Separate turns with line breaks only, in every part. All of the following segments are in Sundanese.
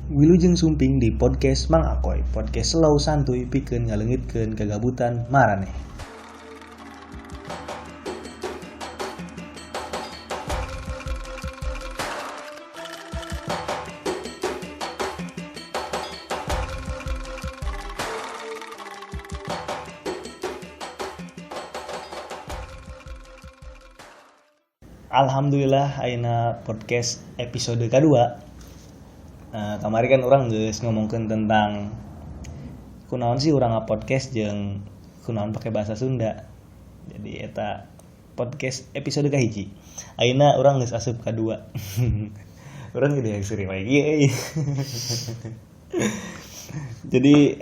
Wilujeng Sumping di podcast Mang Akoy, podcast slow santuy pikeun ngaleungitkeun kagabutan maraneh. Alhamdulillah ayeuna podcast episode kedua. Kamari kan urang geus ngomongkeun tentang kunaon sih urang podcast jeung kunaon pake bahasa Sunda. Jadi eta podcast episode kahiji. Ayeuna urang geus asup kadua. Urang gede yang sering lagi euy. Jadi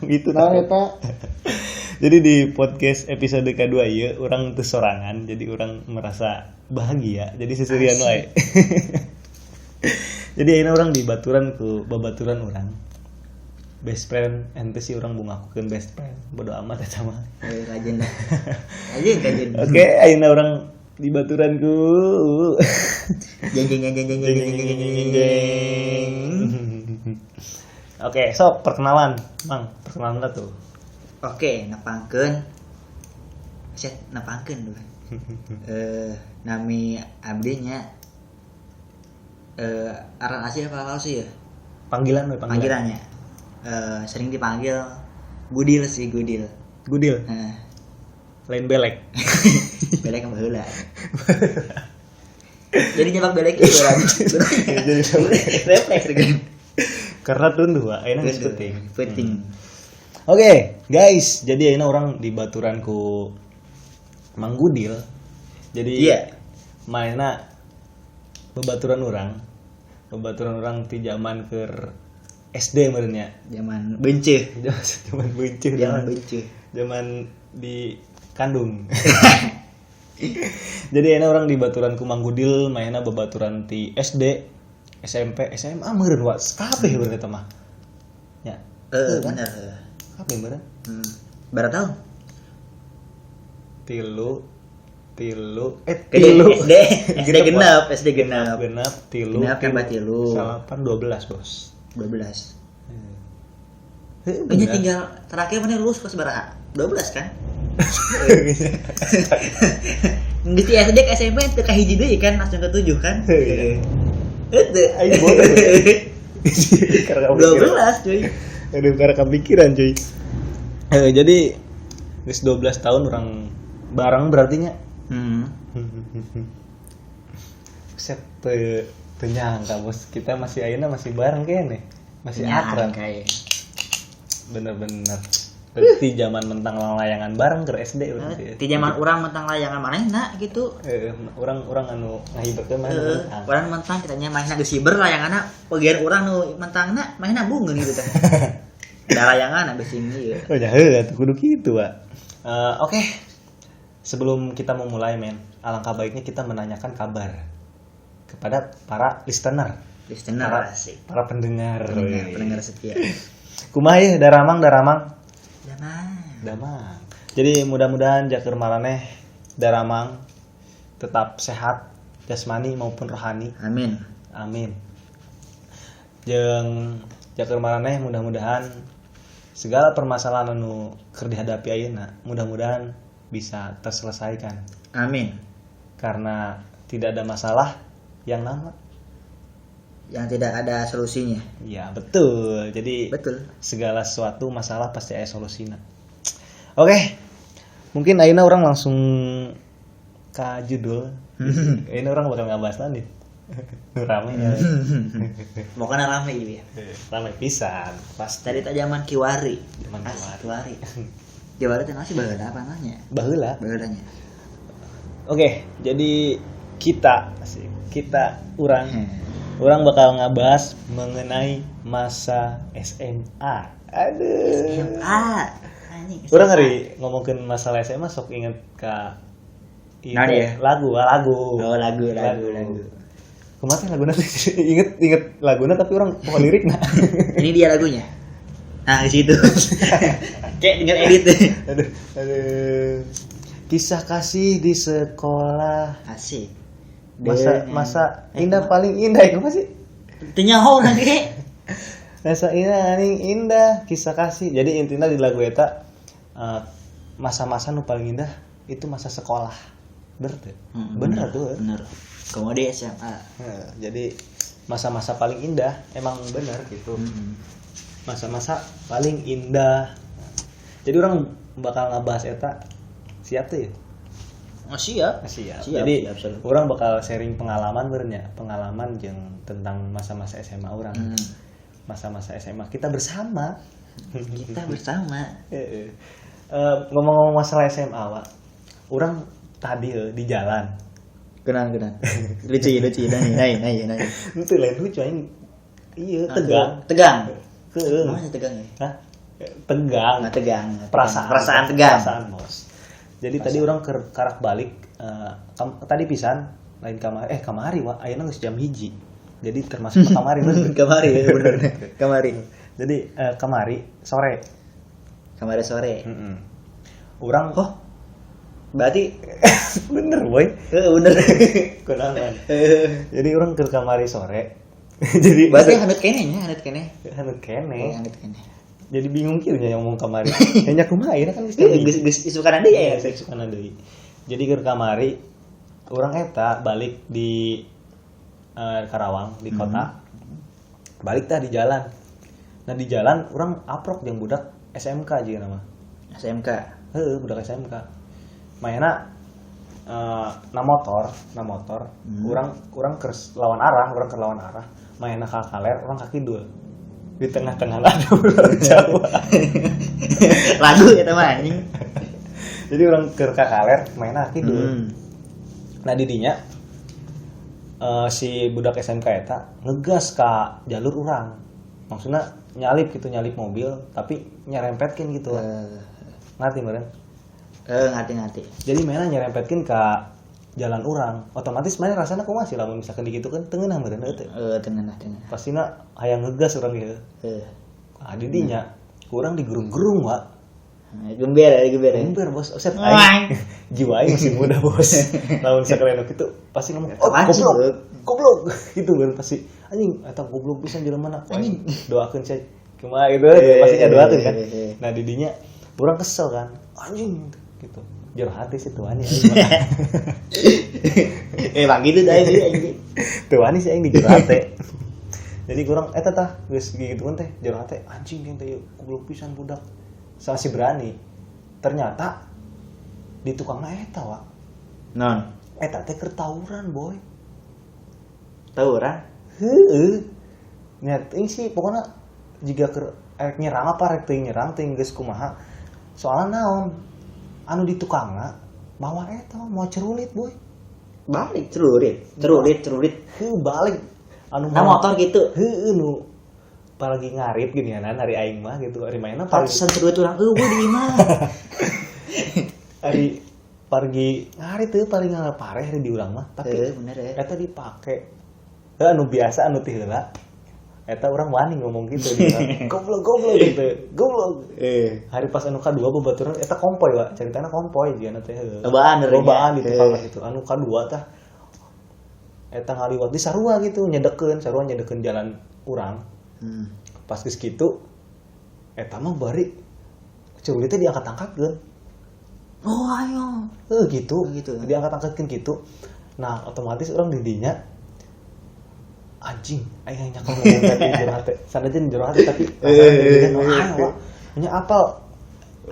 itu
nah eta.
Jadi di podcast episode kedua ieu urang teu sorangan, jadi urang merasa bahagia. Jadi seserian wae. Jadi ayeuna urang dibaturan ku babaturan urang. Best friend ente sih urang bungakukeun best friend. Bodo amat eta mah.
Rajin dah. Rajin.
Oke, ayeuna urang dibaturan ku
jeng jeng jeng jeng jeng jeng jeng.
Oke, sok perkenalan, Mang. Perkenalan lah tuh.
Oke, nepangkeun. Set nepangkeun dulu. Nami abdi nya aran asli apa palsu ya?
Panggilan we, panggilan.
Panggilannya. Sering dipanggil Gudil sih, Gudil.
Gudil. Lain belek.
Belek yang baheula. Jadi nyepak belek itu orang.
Jadi
refleks kan.
Karena tunduh wa, ayeuna geus penting.
Penting.
Oke, guys, jadi ayeuna urang di baturan ku Mang Gudil. Jadi
yeah.
Mainna bebaturan urang ti zaman keur SD meureun nya.
Zaman benceuh.
Zaman benceuh.
Zaman benceuh.
Zaman di kandung. Jadi ayeuna urang di baturan ku Mang Gudil, mainna bebaturan ti SD, SMP, SMA meureun wa kabeh meureun eta mah. Ya.
Heeh, bener.
Kabeh meureun.
Berapa tahun?
Tilu
SD genap, SD genap.
Genap tilu.
Genap tambah tilu.
8 12, Bos.
12. Ini tinggal terakhir mana lulus kelas berapa? 12 kan? Geus di SD ke SMP teu kahiji deui kan, langsung ke 7 kan?
Heeh.
Aing
bodoh.
12 cuy.
Aduh, karena kepikiran cuy. Jadi geus 12 tahun orang bareng berarti nya. Set teu nyangka bos, kita masih ayeuna masih bareng kene. Masih akrab. Bener-bener. Berarti zaman mentang layangan bareng ke SD berarti.
Di zaman urang mentang layangan manehna gitu.
Urang anu ngahiberkeun manehna.
Urang mentang kitanya manehna geus hiber layanganna, bagian urang nu mentangna manehna bungeun gitu teh. Da layangan geus ini ieu.
Oh nya atuh kudu kitu, Pak. Oke. Sebelum kita memulai, men, alangkah baiknya kita menanyakan kabar kepada para listener.
Listener
para pendengar.
Pendengar setia.
Kumaha ieu daramang? Damang. Jadi mudah-mudahan jakeur maraneh daramang tetap sehat jasmani maupun rohani.
Amin.
Amin. Jeung jakeur maraneh mudah-mudahan segala permasalahan anu keur dihadapi ayeuna mudah-mudahan bisa terselesaikan.
Amin.
Karena tidak ada masalah yang lama
yang tidak ada solusinya.
Ya betul. Jadi
betul.
Segala sesuatu masalah pasti ada solusinya. Oke, mungkin ayeuna orang langsung ke judul. Ini orang bakal ngebahas nanti. Rame ya.
Pokoknya rame gitu ya.
Rame pisan. Pasti.
Tadi tak zaman kiwari.
Zaman
kiwari. Kiwari teh masih baheula apa nanya?
Baheula.
Baheulanya.
Oke, jadi kita urang orang bakal ngebahas mengenai masa SMA. Aduh.
SMA. Anjing.
Orang hari ngomongin masalah SMA sok inget ke
itu,
lagu.
Oh, lagu.
Kumaha teh laguna teh? Inget laguna tapi orang poho lirikna.
Ini dia lagunya. Nah, di situ. Kayak tinggal edit.
Aduh. Kisah kasih di sekolah.
Asik.
Masa indah paling indah itu apa sih?
Teu nyaho urang ge.
Rasa aning indah kisah kasih. Jadi intinya di lagu eta masa-masa nu paling indah itu masa sekolah. Bener tuh? Bener tuh.
Bener. Kamu di SMA.
Jadi masa-masa paling indah emang bener gitu. Masa-masa paling indah. Jadi orang bakal ngebahas eta. Siap tuh ya?
Oh, siap.
Siap.
Siap.
Jadi
siap.
Orang bakal sharing pengalaman bernya, pengalaman yang tentang masa-masa SMA orang. Masa-masa SMA kita bersama.
Kita bersama.
Ngomong-ngomong masalah SMA, Wak. Orang tadi di jalan.
Kenal. Lucu. Nanya.
Itu lain lucu aing. Iya, tegang.
Tegang.
Heeh.
Mana tegang ya?
Hah? Tegang.
Nggak tegang.
Perasaan
tegang.
Perasaan, Bos. Jadi tadi orang karak balik tadi pisan lain kamari kamari Wak, ayeuna geus jam 1. Jadi termasuk kamari bener.
Kamari ya bener. Kamari.
Jadi kamari sore.
Kamari sore.
Orang
oh berarti
bener boy.
Bener.
Kunaon. Jadi orang ke kamari sore. Jadi
berarti hanut kene nya, hanut kene.
Hanut kene.
Hanut kene.
Jadi bingung kieu nya ngomong kamari. Nya kumaha ayeuna kan geus
geus isukan deui ya.
Isukan deui. Jadi ke kamari orang eta balik di Karawang di kota. Balik tah di jalan. Nah di jalan orang aprok jeung budak SMK jeung nama.
SMK.
Heuh, budak SMK. Mainna na motor. Urang keur lawan arah, urang keur lawan arah. Mainna ka kaler, urang ka kidul. Di tengah-tengah ada ular Jawa.
Lagu eta mah anjing.
Jadi urang keur ka kaler, mainna ka kidul. Nah di dinya si budak SMK eta ngegas ka jalur urang. Maksudnya nyalip gitu, nyalip mobil tapi nyerempetkeun gitu. Ngerti meureun?
Ngerti.
Jadi mainna nyerempetkeun ka jalan urang. Otomatis mainna rasana kumaha sih lamun misalkan digitukeun teu ngeunah meureun heuh teh.
Teu ngeunah.
Pastina hayang ngegas urang ieu. Ah di dinya urang digerung-gerung, Wak.
Gember.
Gember, Bos. Set aing. Jiwa aing masih muda, Bos. Lamun sakalian kitu pasti ngomong, "Oh, goblok." Gitu kan pasti. Anjing, eta goblok pisan jelema mana. Anjing, doakeun sia. Kumaha gitu, pasti nya doakeun kan. Nah, di dinya urang kesel kan. Anjing gitu. Jero hati sih tuan ya.
Bang gitu dah sih anjing.
Tuan sih aing di jero hati. Jadi kurang eta tah geus gituan teh jero hati anjing teh goblok pisan budak. Sama si berani. Ternyata di tukangna eta, Wak.
Non.
Eta teh keur tawuran, boy.
Tawuran?
Heueuh. Nya teuing sih pokona jiga keur rek nyerang apa rek teuing nyerang teuing geus kumaha. Soalna naon? Anu di tukangna mawa eta mau cerulit, boy.
Balik cerulit.
Heuh, balik anu
na motor gitu.
Heueuh nu apalagi ngarit gini ya, hari aing mah gitu, hari mainna
pantesan cerulit urang eueuh di imah.
Hari pargi ngarit teu paling ngapareh hari di urang mah, tapi
bener ya.
Eta dipake. Heuh anu biasa anu ti heula. Eta urang wani ngomong gitu gitu. Goblok gitu. Goblok. Hari pas anu kadua babaturan eta kompoy, Wak. Caritana kompoy jiana teh heuh. Lobaan di tukang gitu. Anu kadua tah eta ngaliwat di sarua gitu, nyedekeun, sarua nyedekeun jalan urang. Pas geus kitu eta mah bari cerulit teh diangkat-angkatkeun.
Oh ayo.
Heuh gitu. Diangkat-angkatkeun gitu. Nah, otomatis urang di dinya anjing, aing nyakel ngomong tadi jero hate. Sanajan jero hate tapi ayo nya apal.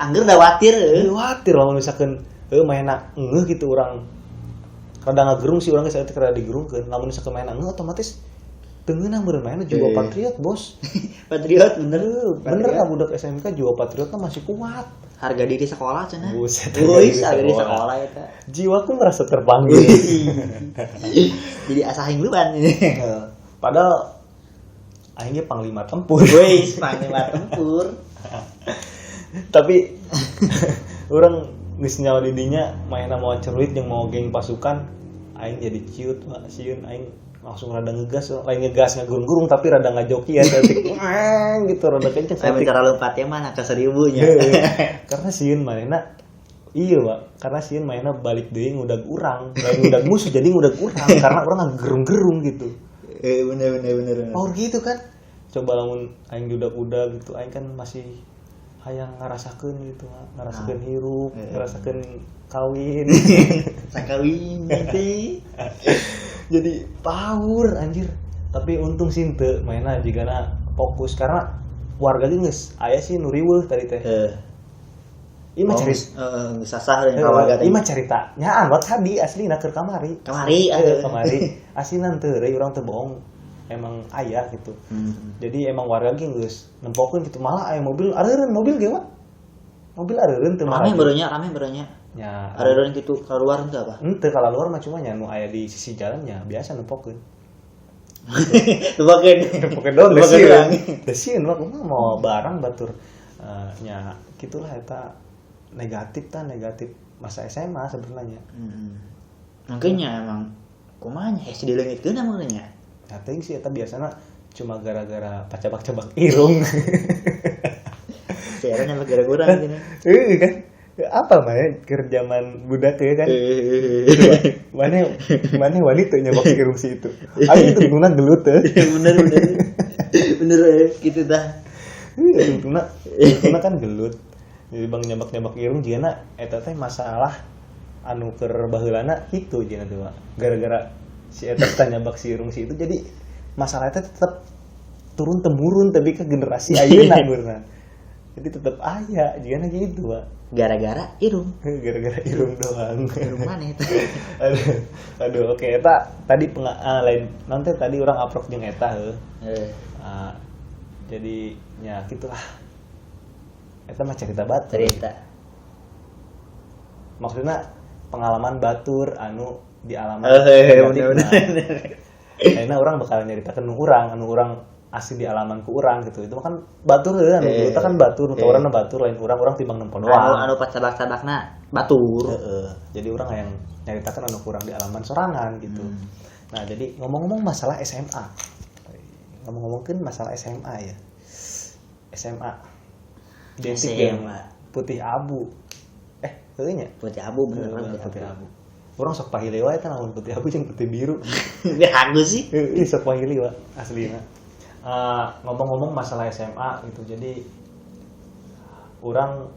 Angger da watir
heuh. Watir lamun misalkeun heuh mainna ngeuh gitu urang. Rada ngagerung sih urang geus saeutik rada digerungkeun. Lamun misalkeun mainna ngeuh otomatis teu ngeunah meureun mainna jiwa patriot, Bos.
Patriot bener.
Bener lah budak SMK jiwa patriotnya masih kuat.
Harga diri sekolah cenah.
Buset.
Harga diri sekolah eta.
Jiwaku merasa terpanggil.
Jadi asa hingluan.
Padahal aingnya panglima tempur.
Wih, panglima tempur.
Tapi orang geus nyawa didinya mainna mau cerulit jeung mau geng pasukan, aing jadi ciut, Pak. Sieun aing langsung rada ngegas, lain ngegas ngagurung-gurung tapi rada ngajoki ya saeutik. Gitu rada kenceng
saeutik. Cara lompatnya mah ka 1000 nya.
Karena sieun manehna iya, Pak. Karena sieun manehna balik deui ngudag urang, lain ngudag musuh jadi ngudag urang karena urang ngagerung-gerung gitu.
Bener bener bener.
Power gitu kan. Coba lamun aing budak-budak gitu, aing kan masih hayang ngarasakeun gitu, ngarasakeun hirup, ngarasakeun kawin.
Sakawin teh.
Jadi power anjir. Tapi untung sih teu mainna jigana fokus karena warga ge geus aya sih nu riweuh tadi teh. Ieu mah carita
geus sasah deui ka warga teh.
Ieu mah carita nyaan wat tadi aslina keur kamari.
Kamari,
kamari. Aslina teu reuy urang teu bohong. Emang aya gitu. Jadi emang warga ge geus nempokeun gitu, malah aya mobil areureun mobil ge wa. Mobil areureun teu
rame barunya, rame barunya.
Nya
areureun gitu keluar henteu apa?
Henteu kalau luar mah cuma nya nu aya di sisi jalannya biasa nempokeun.
Nempokeun.
Nempokeun doang desieun. Desieun mah kumaha mau barang batur nya kitulah eta negatif ta negatif masa SMA sebenarnya.
Mungkinnya emang kumaha nya hese dileungitkeun emang nya.
Nah, teuing sih eta biasana cuma gara-gara pacabak-cabak irung.
Siaran nyabak gara-gara gini.
Heeh kan. Apa mana keur zaman budak ya kan. Mana mana wanita nyabak irung si itu. Aing tungtungna gelut teh.
Bener bener. Bener gitu dah.
Tungtungna tungtungna kan gelut. Jadi bang nyabak-nyabak irung jigana eta teh masalah anu keur baheulana kitu jigana teh gara-gara si eta teh nyabak si irung si itu jadi masalah eta tetep turun temurun tapi ke generasi ayeuna beurna. Jadi tetep aya jigana gitu, Pak.
Gara-gara irung.
Gara-gara irung doang.
Irung mana eta?
Aduh, aduh oke eta tadi lain nanti tadi urang aprok jeung eta heuh. Jadi nya kitulah. Eta mah cerita batur.
Cerita.
Maksudnya pengalaman batur anu di alaman.
Bener.
Ayeuna urang bakal nyaritakeun nu urang, anu urang asli di alaman ku urang gitu. Itu mah kan batur heuh anu eta kan batur, nu urangna batur lain urang, urang timbang nempo doang.
Anu pacabak-cabakna batur.
Heeh. Jadi urang hayang nyaritakeun anu kurang di alaman sorangan gitu. Nah, jadi ngomong-ngomong masalah SMA. Ngomong-ngomongkeun masalah SMA ya. SMA. Identik dengan putih abu. Heueuh nya?
Putih abu bener
putih abu. Urang sok pahili wae teh lamun putih abu jeung putih biru.
Hagu sih.
Ih sok pahili wae aslina. Ngomong-ngomong masalah SMA gitu. Jadi urang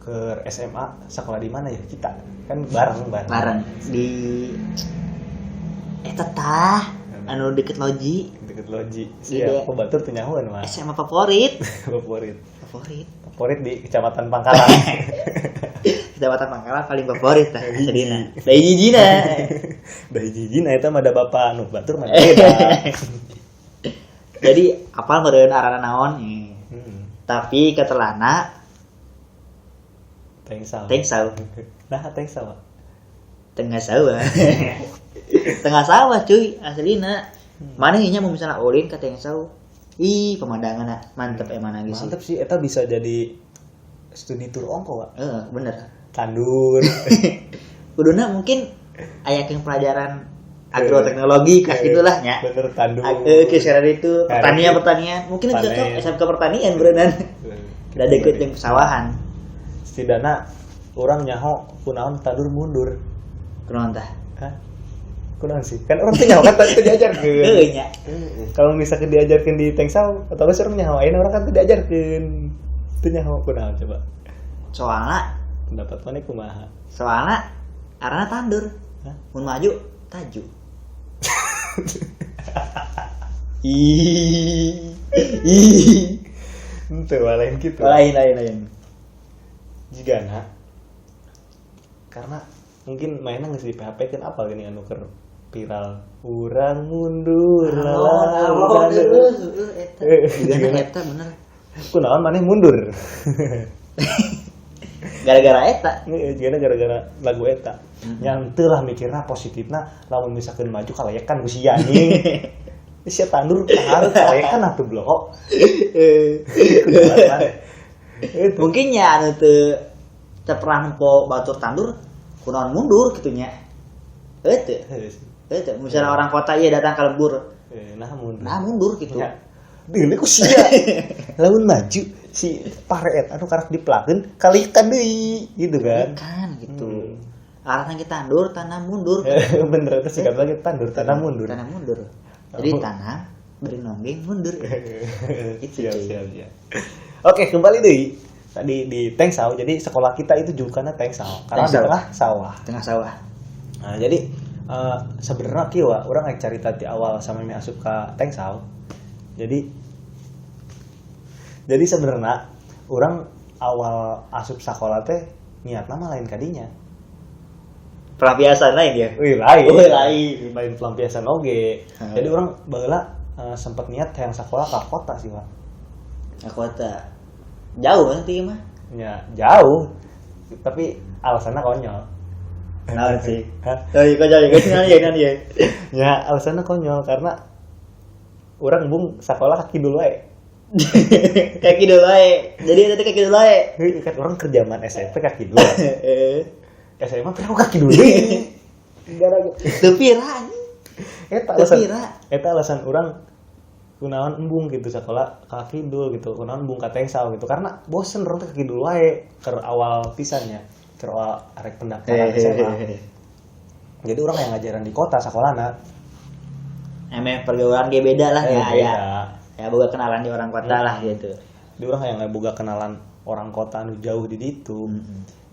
ke SMA sekolah di mana ya kita? Kan bareng.
Bareng di eta tah anu deket loji.
Deket loji. Siap, batur teu nyahoan mah.
SMA favorit.
Favorit di Kecamatan Pangkalan.
Kecamatan Pangkalan paling favorit tah aslina. Da hijina.
Da hijina eta mah da bapak anu batur mah beda.
Jadi apal meureun arana naon? Tapi katelana
teng sawa. Nah, teng sawa.
Tengah sawah. Tengah sawah cuy, aslina. Mana nya mau misalnya ulin ka teng sawah. Ih, pemandangan mantep emang lagi sih.
Mantep sih, eta bisa jadi studi tour ongko, Pak.
Heeh, bener.
Tandur.
Kuduna mungkin aya jeung pelajaran agroteknologi kayak gitulah nya.
Bener tandur.
Kisaran itu pertanian. Mungkin cocok SMK pertanian berenang. Da deket jeung pesawahan.
Setidakna urang nyaho kunaon tandur mundur.
Kunaon tah?
Hah? Kunaon sih? Kan urang teh nyaho kan tadi diajarkeun.
Heuh nya.
Kalau misalkan diajarkeun di Tengsau atau geus urang nyaho ayeuna urang kan teu diajarkeun. Teu nyaho kunaon coba.
Soalna
pendapat maneh kumaha?
Soalna arana tandur.
Hah?
Mun maju taju. Ih.
Henteu lain kitu.
Lain.
Jigana karena mungkin mainnya geus di PHP kan apa gini anu keur viral urang mundur
eta. Jigana eta bener.
Kunaon maneh mundur?
Gara-gara eta.
Heeh, jigana gara-gara lagu eta. Nya henteu lah mikirna positifna lamun misalkeun maju kalayakan ku sia anjing. Sia tandur harus kalayakan atuh blok.
Mungkin nya anu teu pernah nempo batur tandur kunaon mundur kitu nya. Heuh teu. Heuh teu, misalnya orang kota ieu datang ka lembur.
Nah mundur.
Nah mundur kitu.
Deuleu ku sia. Lamun maju si pareet anu karak diplakeun kalikan deui gitu kan.
Kan gitu. Arahna kita tandur, tanah mundur.
Bener eta sikap lagi tandur, tanah mundur.
Tanah mundur. Jadi tanam beri nonggeng mundur. Itu
siap, siap. Oke, kembali deh. Tadi di Tengsau. Jadi sekolah kita itu julukannya Tengsau karena di tengah sawah.
Tengah sawah.
Nah, jadi sebenarnya kieu urang rek carita ti awal sama mi asup ka Tengsau. Jadi sebenarnya urang awal asup sekolah teh niatna mah lain kadinya.
Pelampiasan lain ya?
Wih, lain.
Oh, lain.
Lain pelampiasan oge. Jadi orang baheula sempat niat hayang sekolah ka kota sih, Pak.
Ka kota. Jauh nanti mah.
Ya, jauh. Tapi alasannya konyol.
Naon sih? Hah? Oh, konyol ya, ya.
Ya, alasannya konyol karena orang bung sekolah ka kidul wae.
Ka kidul wae. Jadi eta teh ka kidul wae.
Heuh, kan orang keur zaman SMP ka kidul. SMA pernah kaki dulu. Gara-gara
teu pira anjing.
Eta alasan urang kunaon embung gitu sekolah ka kidul gitu, kunaon embung ka Tengsau gitu karena bosen urang teh ka kidul wae keur awal pisannya, keur awal arek pendaftaran SMA. Jadi urang yang ngajaran di kota sekolahna.
Emang pergaulan ge beda lah ya, ya. Ya boga kenalan di orang kota lah gitu.
Di urang yang boga kenalan orang kota anu jauh di ditu.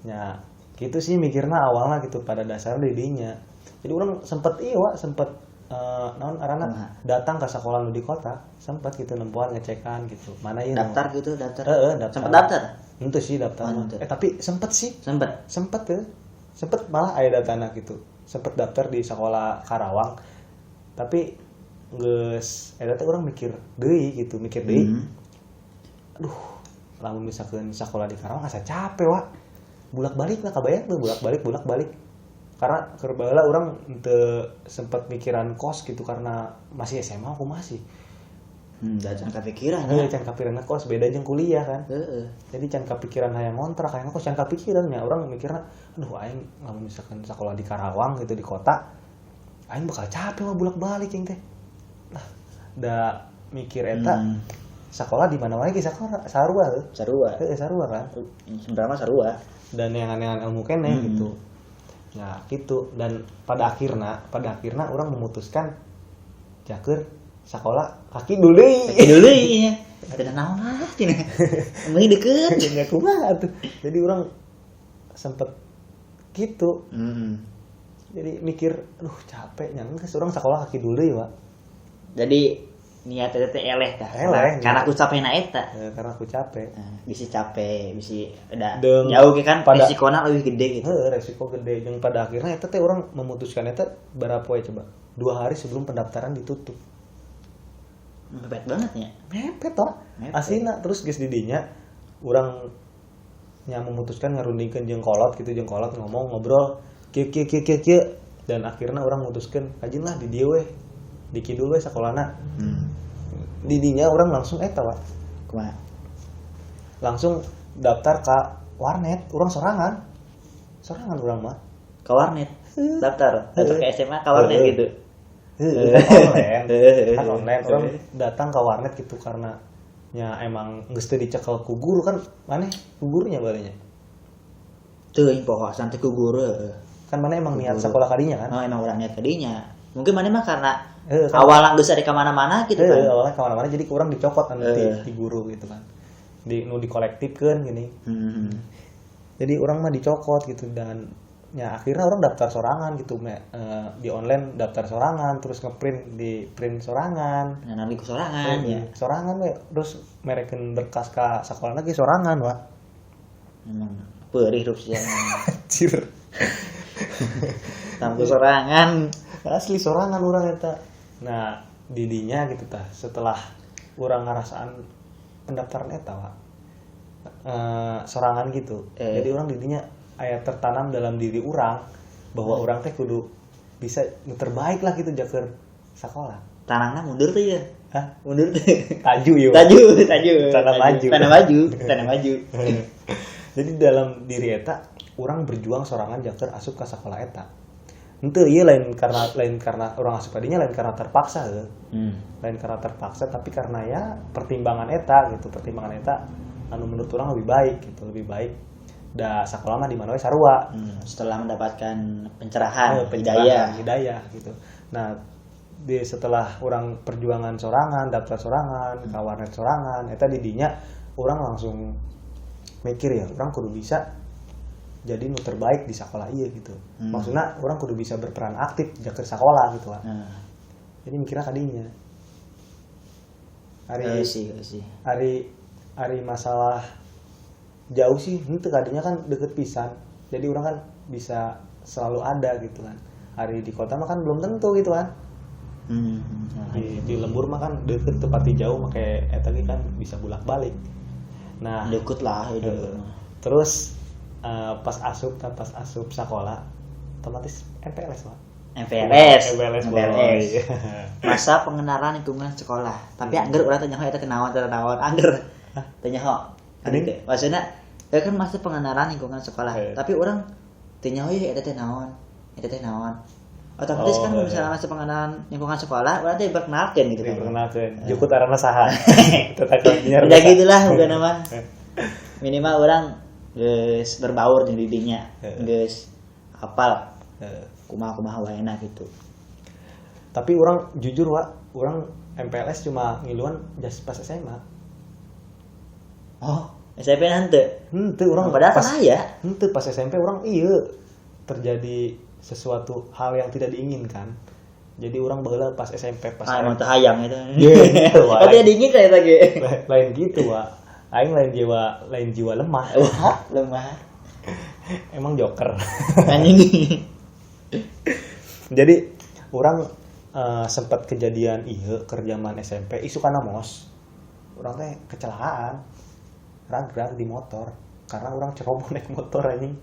Nya gitu sih mikirna awalnya gitu pada dasarnya didinya. Jadi orang sempet naon arana datang ke sekolah nu di kota, sempet gitu nempuan ngecekan gitu. Mana ieu
daftar gitu, daftar.
Heeh, daftar.
Sempet daftar?
Henteu sih daftar.
Oh,
tapi sempet sih.
Sempet.
Sempet tuh. Sempet malah aya datana gitu. Sempet daftar di sekolah Karawang. Tapi geus eta teh urang mikir deui gitu, mikir deui. Aduh, lamun misalkan sekolah di Karawang asa capek, Wak. Bolak-balik lah kabayang tuh, bolak-balik karena keur baheula urang teu sempet mikiran kos gitu karena masih SMA aku masih
da can kapikiran
ya. Can kapikiran kos beda jeung kuliah kan.
Heeh.
Jadi can kapikiran hayang ngontrak hayang kos can kapikiran nya urang mikirna aduh aing lamun misalkan sekolah di Karawang gitu di kota aing bakal capek mah bolak-balik yang teh. Lah da mikir eta sekolah di mana wae ge sekolah sarua heuh.
Sarua.
Heeh, sarua kan.
Sebenarnya sarua.
Dan yang aneh-aneh ilmu keneh gitu. Nah, gitu dan pada akhirnya orang memutuskan jaker sekolah kaki dulu.
Kaki dulu iya. Ada naon lah cenah. Mending deket.
Nya kumaha atuh. Jadi orang sempet gitu. Jadi mikir, aduh capek nya geus urang sekolah kaki dulu ya, Pak.
Jadi niat eta teh eleh tah.
Eleh.
Karena aku capek na eta.
Ya, karena aku capek.
Nah, bisi capek, bisi ada jauh ke kan resikona lebih gede gitu.
Heeh, resiko gede jeung pada akhirnya eta teh orang memutuskan eta berapa poe coba? 2 hari sebelum pendaftaran ditutup.
Mepet banget nya.
Mepet toh. Aslina terus geus di dinya urang nya memutuskan ngarundingkeun jeung kolot gitu, jeung kolot ngomong ngobrol kieu kieu kieu kieu kieu dan akhirnya urang mutuskeun kajin lah di dieu weh. Di kidul we sakolana. Didinya orang langsung eta, Pak.
Kumaha?
Langsung daftar ke warnet, orang sorangan. Sorangan urang mah.
Ke warnet. Daftar. Daftar ke SMA ke warnet gitu.
Online. Kan online orang datang ke warnet gitu karena nya emang geus teu dicekel ku guru kan maneh ku gurunya balenya.
Teuing poho asan teh ku guru.
Kan maneh emang niat sekolah kadinya kan?
Oh, emang urang niat kadinya. Mungkin maneh mah karena awalnya geus ada ka mana-mana gitu kan.
Awalnya ka mana-mana jadi kurang dicokot anu di guru gitu kan. Di nu dikolektifkeun gini. Jadi orang mah dicokot gitu dan ya akhirnya orang daftar sorangan gitu di online daftar sorangan terus ngeprint di print sorangan.
Nah, nanti ke sorangan ya.
Sorangan we terus merekeun berkas ka sekolah lagi sorangan, Pak.
Emang perih rup sia.
Anjir.
Tampil sorangan.
Asli sorangan urang eta. Nah, didinya gitu tah setelah urang ngarasaan pendaftaran eta, Pak. Sorangan gitu. Jadi urang didinya aya tertanam dalam diri urang bahwa urang teh kudu bisa nu terbaik lah gitu jaker sekolah.
Tanangna mundur tuh ya.
Hah?
Mundur tuh.
Taju yuk.
Taju.
Tanah maju.
Tanah maju.
Jadi dalam diri eta urang berjuang sorangan jaker asup ka sekolah eta. Henteu ieu lain karena urang asup kadinya lain karena terpaksa heuh. Lain karena terpaksa tapi karena ya pertimbangan eta gitu, pertimbangan eta anu menurut urang lebih baik gitu, lebih baik da sakola mah di mana we sarua.
Setelah mendapatkan pencerahan,
hidayah gitu. Nah, Di setelah orang perjuangan sorangan, daftar sorangan, ka warnet sorangan, eta didinya orang langsung mikir ya, orang kudu bisa jadi nu terbaik di sekolah ieu gitu. Maksudnya orang kudu bisa berperan aktif jaker sekolah gitu lah. Jadi mikirnya kadinya. Ari
sih, sih.
Ari ari masalah jauh sih henteu, kadinya kan deket pisan. Jadi orang kan bisa selalu ada gitu kan. Hari di kota mah kan belum tentu gitu kan. Di lembur mah kan deket tepati jauh make eta ge kan bisa bolak-balik. Nah,
deket lah ya deket.
Terus pas asup sekolah otomatis MPLS mah. MPLS.
Masa pengenalan lingkungan sekolah. Tapi angger urang teh nyaho eta kenaon teh naon angger. Teh nyaho. Maksudna ya kan masa pengenalan lingkungan sekolah. Tapi urang teh nyaho ieu eta teh naon. Eta teh naon. Otomatis kan misalnya masa pengenalan lingkungan sekolah urang teh diperkenalkeun gitu kan.
Diperkenalkeun. Jukut arana saha. Tetakeun
ya gitulah bukan mah. Minimal urang geus berbaur jeung didinya. Geus hafal. Kumaha-kumaha waena gitu.
Tapi orang jujur Wak, orang MPLS cuma ngiluan jas pas SMA.
Oh, SMP henteu.
Henteu urang
padahal
pas
aya.
Henteu pas SMP urang ieu terjadi sesuatu hal yang tidak diinginkan. Jadi orang baheula pas SMP pas
emang teu hayang eta.
Gitu, Wak.
Oh, tidak diinginkan eta ge.
Lain gitu, Wak. Aing lain jiwa lemah.
Wah, lemah.
Emang joker.
Anjing.
Jadi orang sempat kejadian ieu keur zaman SMP isukana mos. Urang teh kecelakaan. Ragrag di motor karena orang ceroboh naik motor anjing.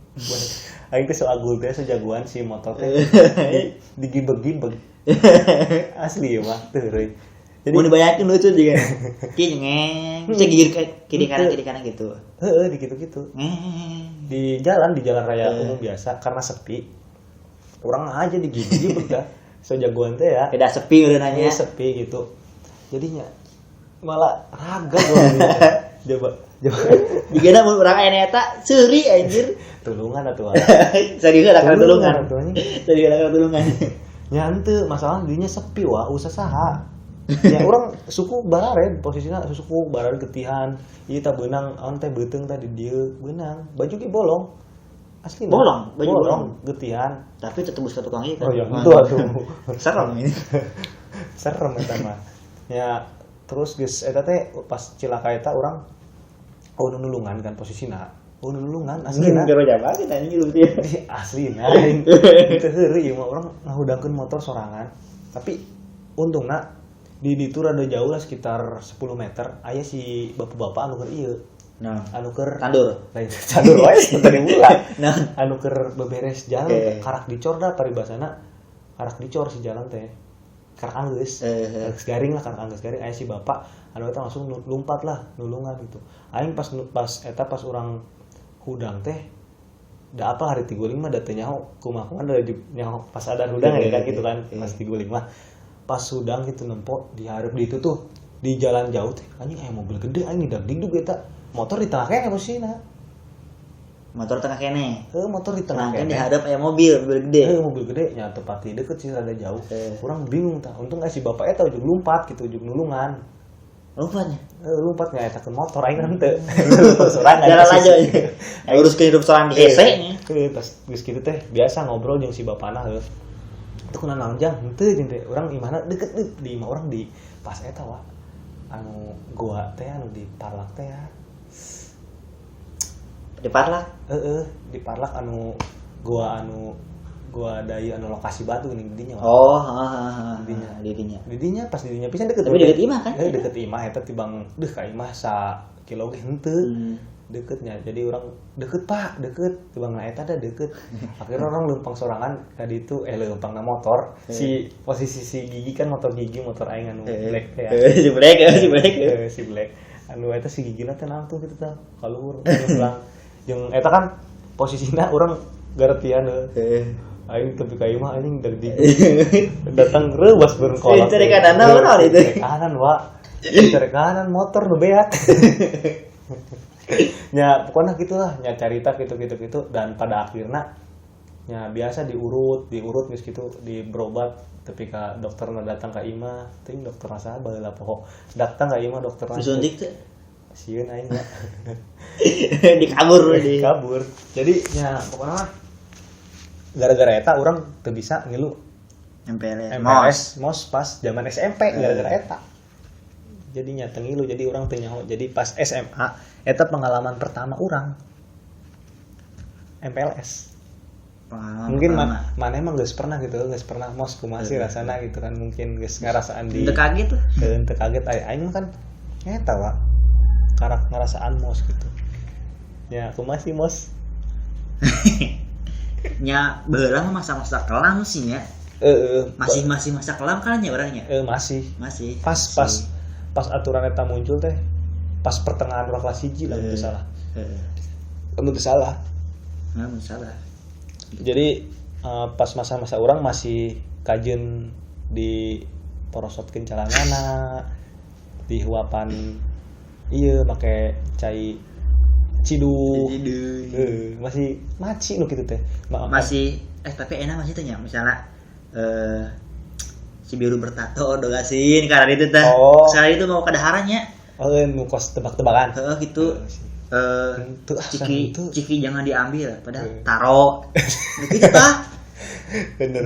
Aing teh so agul teh so jagoan si motor teh digibeg-gibeg. Asli ya mah teu reuy. Jadi
mau dibayangin lucu juga. Ki nyengeng, bisa gigir ke kiri kanan gitu.
Heeh, di gitu-gitu. Di jalan raya umum biasa karena sepi. Orang aja digigit dah. So jagoan teh ya.
Beda sepi udah nanya.
Sepi gitu. Jadinya malah raga gua. Coba.
Jigana mun urang aya eta seuri anjir.
Tulungan atuh.
Serius ada kana tulungan. Serius ada kana tulungan.
Nya henteu, masalah dinya sepi wa, usah saha. Ya orang suku barared posisinya suku barared getihan. Ieu tah beunang aon teh beuteung tah di dieu beunang. Baju ge bolong. Asli
bolong, baju bolong
getihan.
Tapi tetembus ke tukang ieu kan.
Oh ya, itu atuh.
Serem ini.
Serem eta mah. Ya terus geus eta teh pas cilaka eta urang nulungan kan posisina. Nulungan aslina.
Gara jabat kita anjing gitu.
Aslina. Teu heureuy ieu mah urang ngahudangkeun motor sorangan. Tapi untungna di ditu rada jauh lah sekitar 10 meter aya si bapak-bapak anu keur ieu.
Nah,
anu keur
tandur.
Lain tandur wae tadi mula.
Nah,
anu keur beberes jalan karak dicor dah paribasana. Karak dicor si jalan teh. Karak anggeus. Anggeus garing lah, karak anggeus garing aya si bapak anu eta langsung lompat lah nulungan gitu. Aing pas eta pas urang hudang teh da apa hari tiguling mah da teu nyaho kumaha-kumaha da nyaho pas ada hudang ya kan gitu kan pas tiguling mah pas hudang gitu nempo di hareup di itu tuh di jalan jauh teh anjing aya mobil gede anjing dagdigdug eta motor di tengah kene posisina.
Motor tengah kene.
Heuh, motor di tengah kene.
Di hadap aya mobil gede.
Heuh, mobil gede nya tepati deket sih rada jauh. Kurang bingung tah. Untung si bapak eta ujug lumpat gitu, ujug nulungan.
Lompatnya?
Lompat nya eta ke motor aing henteu. Sorangan.
Jalan aja. Uruskeun hidup sorangan di hese.
Heuh, pas geus kitu teh biasa ngobrol jeung si bapana heuh. Itu kuna naon jang? Henteu jeung teh urang imahna deket di imah urang di pas eta wa. Anu goa teh anu di Parlak teh ya.
Di Parlak?
Heeh, di Parlak anu goa dai anu lokasi batu geuning dinya.
Oh, heeh. Dinya, dinya.
Dinya pas dinya pisan deket.
Tapi deket imah kan?
Heeh, deket imah eta tibang deuh ka imah sa kilo ge henteu. Deketnya. Jadi orang deket Pak, deket tibang na eta da deket. Akhirnya orang leumpang sorangan ka ditu leumpangna motor. Si posisi si Gigi kan motor Gigi motor aing anu black teh ya.
Si black, si black.
Si black. Anu eta si Gigi na teh naon tuh kitu tah ka luhur pulang. Jeung eta kan posisina urang garetian heuh. Aing tepi ka imah anjing dagdig. Datang reuwas beureun kolot.
Cari kanan naon itu.
Cari kanan, Wak. Cari kanan motor nu beak. Nya pokoknya gitulah, nya carita gitu-gitu gitu dan pada akhirnya nya biasa diurut geus gitu, di berobat teu Tapi ka dokterna datang ka imah, teuing dokterna saha baheula pokok. Datang ka imah dokterna.
Disuntik teh.
Sieun aing mah.
Dikabur di.
Kabur. Jadi nya pokokna mah gara-gara eta urang teu bisa ngilu
MPLS.
MPLS mos pas zaman SMP gara-gara eta. Jadi nya teu ngilu, jadi urang teu nyaho. Jadi pas SMA eta pengalaman pertama urang MPLS.
Pengalaman
Mungkin
pertama.
mana emang geus pernah gitu, geus pernah mos kumaha sih rasana gitu kan, mungkin geus ngarasaan di
Teu kaget lah.
Teu kaget aing mah kan eta wa karak ngarasaan mos gitu. Ya kumaha sih mos?
Nya baheula mah masa-masa kelam sih nya.
Heeh.
Masih masa kelam kan nya urangnya.
Masih.
Masih.
Pas pas pas aturan eta muncul teh pas pertengahan urang kelas 1 lah teu salah.
Heeh.
Mun teu salah.
Nah, mun salah.
Jadi pas masa-masa orang masih kajen di porosotkeun calanana, di huapan ieu make cai ciduh. Masih maci nu kitu teh.
Masih tapi enak masih teh nya misalnya si biru bertato dogasin karena itu teh.
Oh.
Misalnya itu mau kadaharannya.
Oh, nu kos tebak-tebakan.
Heeh gitu. Ciki, ciki jangan diambil, padahal taro. Gitu tah.
Bener.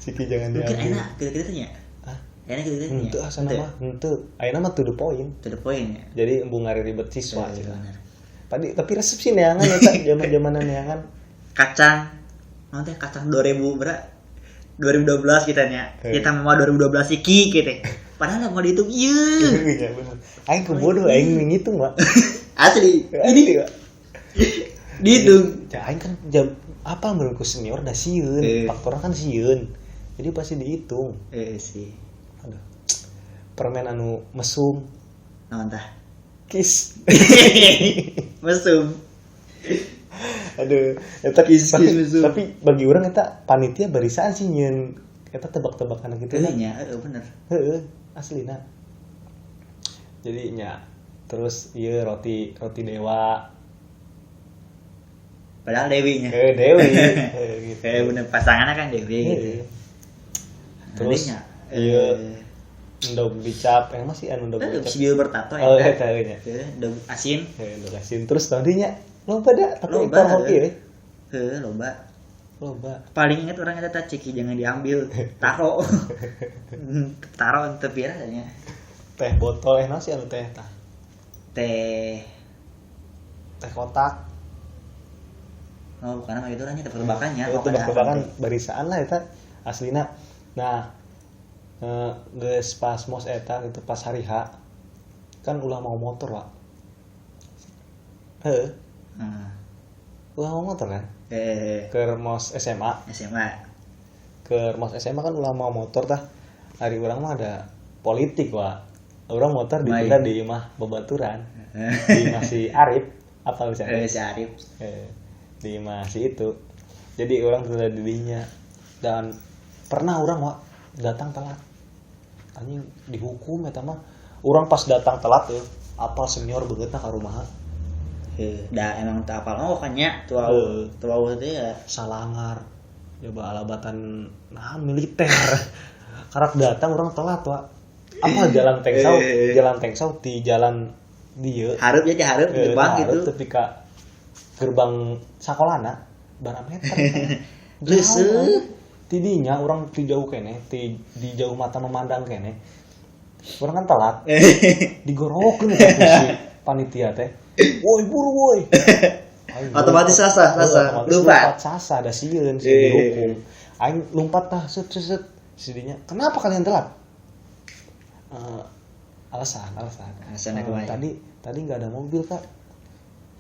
Ciki jangan diambil.
Mungkin enak gitu-gitu nya.
Hah?
Enak gitu-gitu nya.
Henteu asana mah, henteu. Ayeuna mah to the point.
To the point ya.
Jadi embung ribet siswa gitu. Tadi tapi resep sih neangan eta zaman-zamanan neangan.
Kacang. Naon teh kacang 2000 berapa? 2012 kita nya. Kita mau 2012 iki gitu. Padahal mau dihitung ieu.
Iya bener. Aing kebodoh aing ngitung, Pak.
Asli.
Ini Pak.
Dihitung.
Ya aing kan jam apa menurutku senior dah sieun, faktornya kan sieun. Jadi pasti dihitung.
Sih.
Aduh. Permen anu mesum.
Naon tah?
Kiss.
Mesum.
Aduh, eta tapi bagi orang eta panitia barisan sih nyeun eta tebak-tebakan gitu
kan. Nya, heeh bener.
Heeh, aslina. Jadi nya terus ieu roti dewa.
Padahal Dewi nya.
Dewi. Gitu.
Bener pasangannya kan Dewi gitu.
Terus ieu endog dicap, masih anu endog dicap.
Si bieu bertato
eta. Oh, eta nya.
Endog asin.
Endog asin terus tadinya loba da, tapi
loba
hoki we.
Heuh, loba.
Loba.
Paling inget orang eta ciki jangan diambil, taro. Taro teu pira nya.
Teh botol naon sih anu teh tah?
Teh
kotak.
Oh, bukan mah itu orangnya tebak-tebakannya.
Tebak-tebakan barisaan lah eta aslina. Nah, geus pas mos eta gitu pas hari H. Kan ulah mau motor, Pak. Heeh. Ulah mau motor kan? Ke mos SMA. Ke mos SMA kan ulah mau motor tah. Hari urang mah ada politik, Pak. Urang motor ditunda di imah babaturan. Di imah si Arif, apa si Arif?
Si Arif.
Di imah si itu. Jadi orang tunda di dinya. Dan pernah orang, Wak, datang telat. Anjing dihukum eta mah. Urang pas datang telat tuh, apal senior beungeutna ka rumah.
Da emang tak apal oh kan nya tua teh ya
salangar. Coba alabatan nah militer. Karak datang orang telat, Wak. Apa jalan Tengsau, jalan Tengsau di jalan dieu.
Hareup ya hareup gerbang gitu.
Tapi ka gerbang sakolana barang meter.
Geus.
Tidinya orang ti jauh keneh, ti di jauh mata memandang keneh. Orang kan telat. Digorokeun eta ku si panitia teh. Woi buru woi.
Otomatis sasa,
lompat sasa da sieun si dihukum. Aing lompat tah set set. Si dinya, "Kenapa kalian telat?" Alasan.
Alasan
tadi enggak ada mobil, Kak.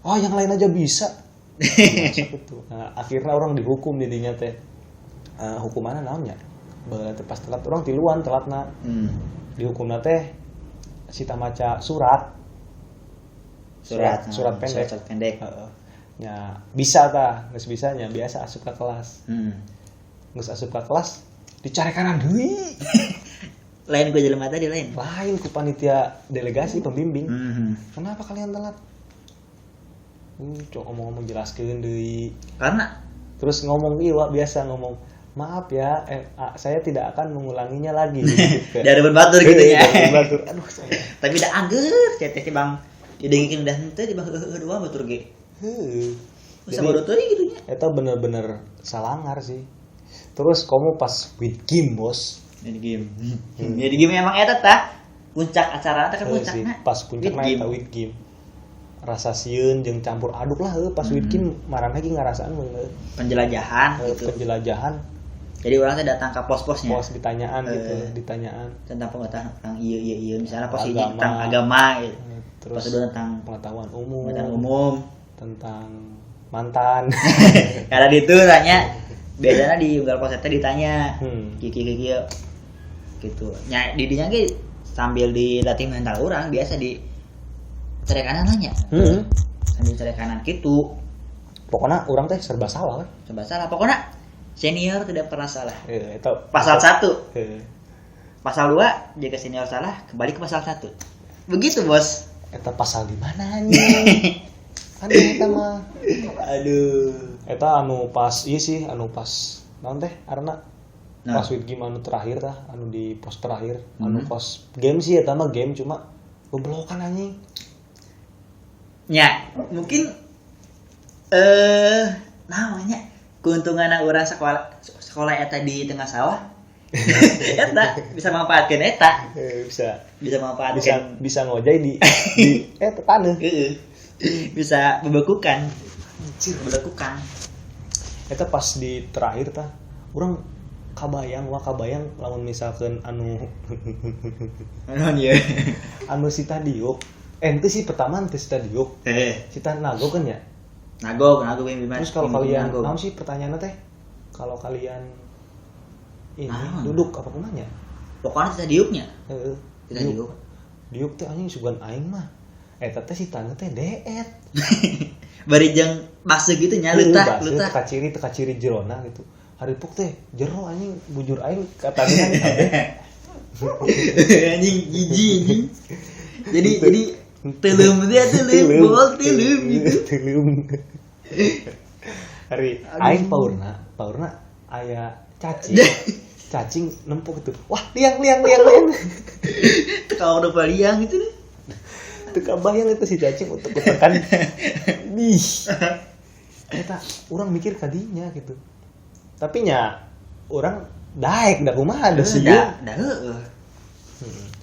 Oh, yang lain aja bisa. Gitu. Nah, akhirnya orang dihukum didinya teh. Hukumanna naon nya? Baheula teh pas telat orang tiluan telatna. Dihukumna teh sita maca surat. Surat pendek.
Surat pendek.
Heeh. Nya bisa tah, geus bisa nya biasa asup ka kelas. Geus asup ka kelas dicarekanan deui.
Lain ku jelema tadi lain.
Lain ku panitia delegasi pembimbing. Kenapa kalian telat? Cok ngomong-ngomong jelaskeun deui.
Karena
terus ngomong ieu biasa ngomong, Maaf ya, saya tidak akan mengulanginya lagi. Gitu.
Dari batur gitu ya.
Batur. Aduh, saya.
Tapi dah angger, teh teh Bang. Didengikeun udah henteu di bang heueuh dua batur ge.
Heuh.
Jadi teuing gitu nya.
Eta bener-bener salangar sih. Terus kamu pas with game, Bos.
With game. Jadi game emang eta tah. Puncak acara teh kan puncakna.
Pas puncakna eta with game. Rasa sieun jeung campur aduk lah heuh pas with game maraneh ge ngarasaan mun
penjelajahan gitu.
Penjelajahan.
Jadi orang teh datang ke pos-posnya.
Pos ditanyaan gitu, ditanyaan
tentang pengetahuan tentang iya misalnya pos ini tentang agama gitu.
Terus
pos tentang
pengetahuan umum, tentang mantan.
Karena itu tanya biasanya di unggal pos teh ditanya kieu gitu. Nya di dinya ge sambil dilatih mental orang biasa di cari kanan nanya. Sambil cari kanan gitu.
Pokoknya orang teh serba salah kan.
Serba salah pokoknya senior tidak pernah salah.
Itu
pasal 1. Pasal 2 jika senior salah kembali ke pasal 1. Begitu, Bos.
Eta pasal di mana anjing? Kan eta mah.
Aduh.
Eta anu pas ieu sih, anu pas naon teh arana?
Nah.
Pas with game anu terakhir tah, anu di pos terakhir, anu pos game sih eta mah game cuma goblokan anjing.
Ya, mungkin namanya keuntungan urang sekolah eta di tengah sawah. Eta bisa manfaatkeun eta.
Bisa.
Bisa manfaatkeun.
Bisa ngojay di taneuh.
Heeh. Bisa membekukan. Anjir, membekukan.
Eta pas di terakhir tah, urang kabayang lamun misalkeun anu
anu ieu.
Anu si Tadiuk. Ente sih pertama ente si Tadiuk. Si Nago kan ya?
Nago
Terus kalau kalian naon sih pertanyaannya teh? Kalau kalian ini duduk apa kumanya?
Pokoknya si Tadiuknya.
Heeh.
Si Tadiuk.
Diuk teh anjing sugan aing mah. Eta teh si taneuh teh deet.
Bari jeung base gitu nya leutah, leutah.
Teka ciri jerona gitu. Haripuk teh jero anjing bujur aing katanya kabeh.
Anjing jijik anjing. Jadi teuleum teh teuleum, bol teuleum gitu.
Teuleum. Hari aing paurna aya cacing. Cacing nempuk gitu. Wah, liang.
Teka udah liang gitu.
Teka bayang itu si cacing untuk tekan. Ih. Eta urang mikir kadinya gitu. Tapi nya urang daek da kumaha da sieun.
Da heueuh.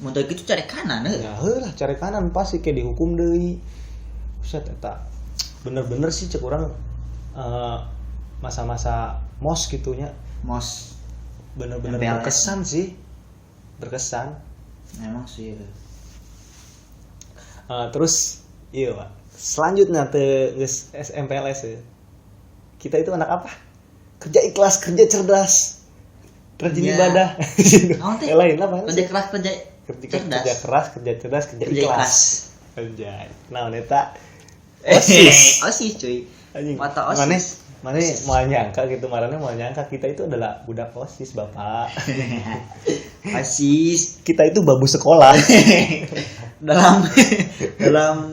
Mun teu kitu cari kanan heuh.
Ya heuh lah cari kanan pasti kayak dihukum deui. Buset eta. Bener-bener sih cek urang masa-masa mos gitunya.
Mos
bener-bener berkesan sih. Berkesan.
Memang sih.
Terus iya Pak. Selanjutnya teh geus SMPLS ya. Kita itu anak apa? Kerja ikhlas, kerja cerdas. Rajin ibadah. Lain apa?
Kerja keras, kerja cerdas.
Kerja keras, kerja cerdas, kerja ikhlas. Anjay. Nah, eta OSIS.
OSIS cuy.
Anjing.
Mata OSIS.
Mana mau nyangka gitu, marane mau nyangka kita itu adalah budak OSIS, Bapak.
OSIS.
Kita itu babu sekolah.
dalam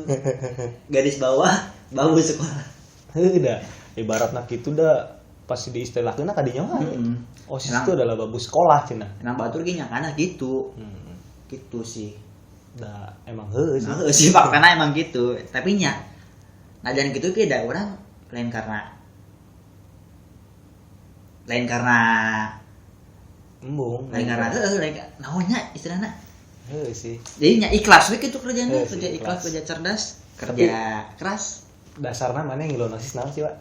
garis bawah babu sekolah.
Heuh dah. Ibaratna kitu dah pasti diistilahkeun kadinya wae. OSIS itu adalah babu sekolah cenah.
Emang batur ge nyangkana gitu. Gitu sih.
Dah emang heuh sih.
Heuh sih faktana emang gitu. Tapi nya najan gitu ge da urang lain karena
embung,
lain karena heuh lain naonnya istilahna.
Heuh sih.
Jadi nya ikhlas we kitu kerjanya, kerja ikhlas, kerja cerdas, kerja keras.
Dasarna mana ngiluan OSIS naon sih, Pak?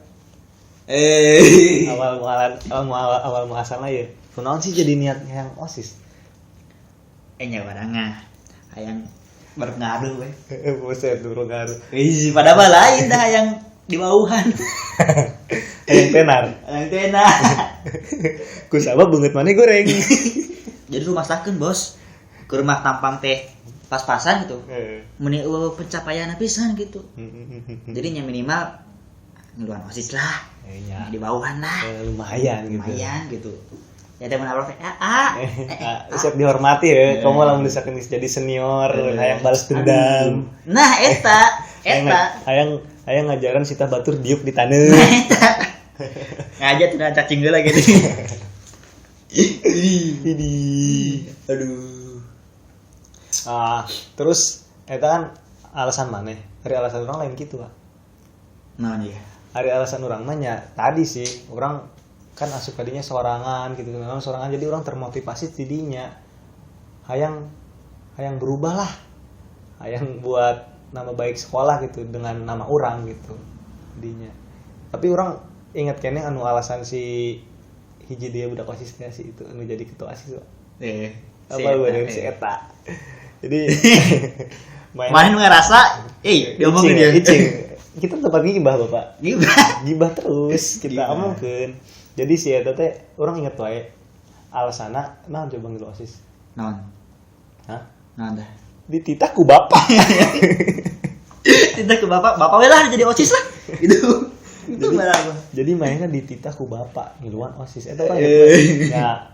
Awal muasalna ya. Kunaon sih jadi niat yang OSIS?
Nya barangna hayang berpengaruh we.
Buset berpengaruh.
Ih, padahal lain dah hayang di bawuhan.
Hayang tenar.
Hayang tenar.
Ku sabab beungeut maneh goreng.
Jadi rumah sakeun, Bos. Ke rumah tampang teh pas-pasan gitu. Meni eueuh pencapaian pisan gitu. Jadi nya minimal ngiluan OSIS lah.
Ya.
Di bawahan lah.
Lumayan gitu.
Lumayan gitu. Ya teman abang teh
siap dihormati ya. Kamu lamun misalkan jadi senior, hayang balas dendam.
Nah, eta
Hayang ngajaran sita batur diuk di taneuh.
Nah, eta. Ngajar cenah cacing heula gitu.
Ini.
Aduh.
Ah, terus eta kan alasan maneh. Ari alasan orang lain gitu, Pak.
Naon ieu?
Ari alasan orang mah nya tadi sih, orang kan asup kadinya sorangan gitu, memang sorangan jadi orang termotivasi tidinya. Hayang hayang berubah lah. Hayang buat nama baik sekolah gitu dengan nama orang gitu dinya. Tapi orang ingat kene anu alasan si hiji dia budak OSIS teh si itu anu jadi ketua OSIS, Pak.
Si
Apa
eta,
bener si eta. Jadi
Mana nu ngerasa, diomongin
dia.
dia.
Icing. Kita tempat gibah, Bapak.
Gibah.
Gibah terus kita
Gibah.
omongkeun. Jadi si eta teh urang inget wae alasana naon coba ngilu OSIS.
Naon?
Hah?
Naon dah?
Dititah ku bapak.
Dititah ku bapak, bapak we lah jadi OSIS lah. Gitu. Itu malah gua.
Jadi mainnya dititah ku bapak ngiluan OSIS. Eta urang inget wae. Ya,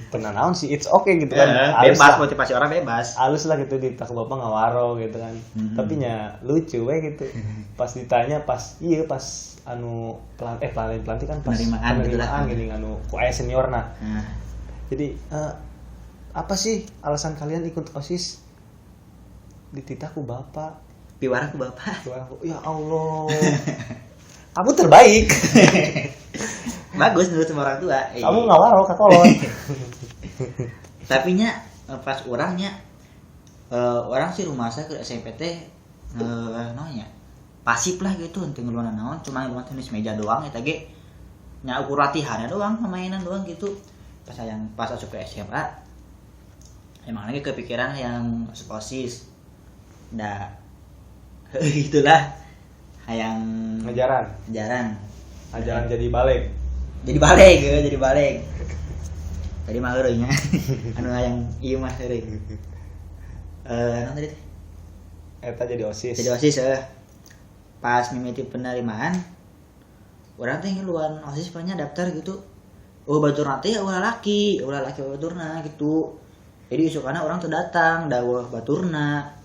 tenang naon sih, it's okay gitu kan. Halus
Bebas
lah.
Motivasi orang bebas.
Halus lah gitu dititah ku bapak ngawaro gitu kan. Tapi nya lucu we gitu. Pas ditanya pas iya pas anu pelantikan pas
Penerimaan gitu lah.
penerimaan gini anu ku aya seniorna.
Nah.
Jadi apa sih alasan kalian ikut OSIS? Dititah ku bapak.
Piwarang ku bapak.
Piwarang ku, ya Allah. Kamu terbaik.
Bagus menurut sama orang tua.
Kamu ngawaro kakolot.
Tapi nya pas orangnya orang sih rumah saya ke SMP teh naonnya pasif lah gitu henteu ngeluaran naon, cuma ngeluaran tenis meja doang eta ge nya ukur latihannya doang, mainan doang gitu. Pas yang pas asup ke SMA emang lagi kepikiran yang asup OSIS. Da itulah hayang
Ngejaran.
Ngejaran.
Ajaran jadi balik.
Jadi balik ya, jadi balik. Tadi mah heureuy nya. Anu hayang ieu mah heureuy. Naon tadi teh?
Eta jadi OSIS.
Jadi OSIS Pas mimiti penerimaan urang teh ngiluan OSIS banyak daftar gitu. Oh baturna teh ulah laki baturna gitu. Jadi isukana orang teu datang, dawuh baturna.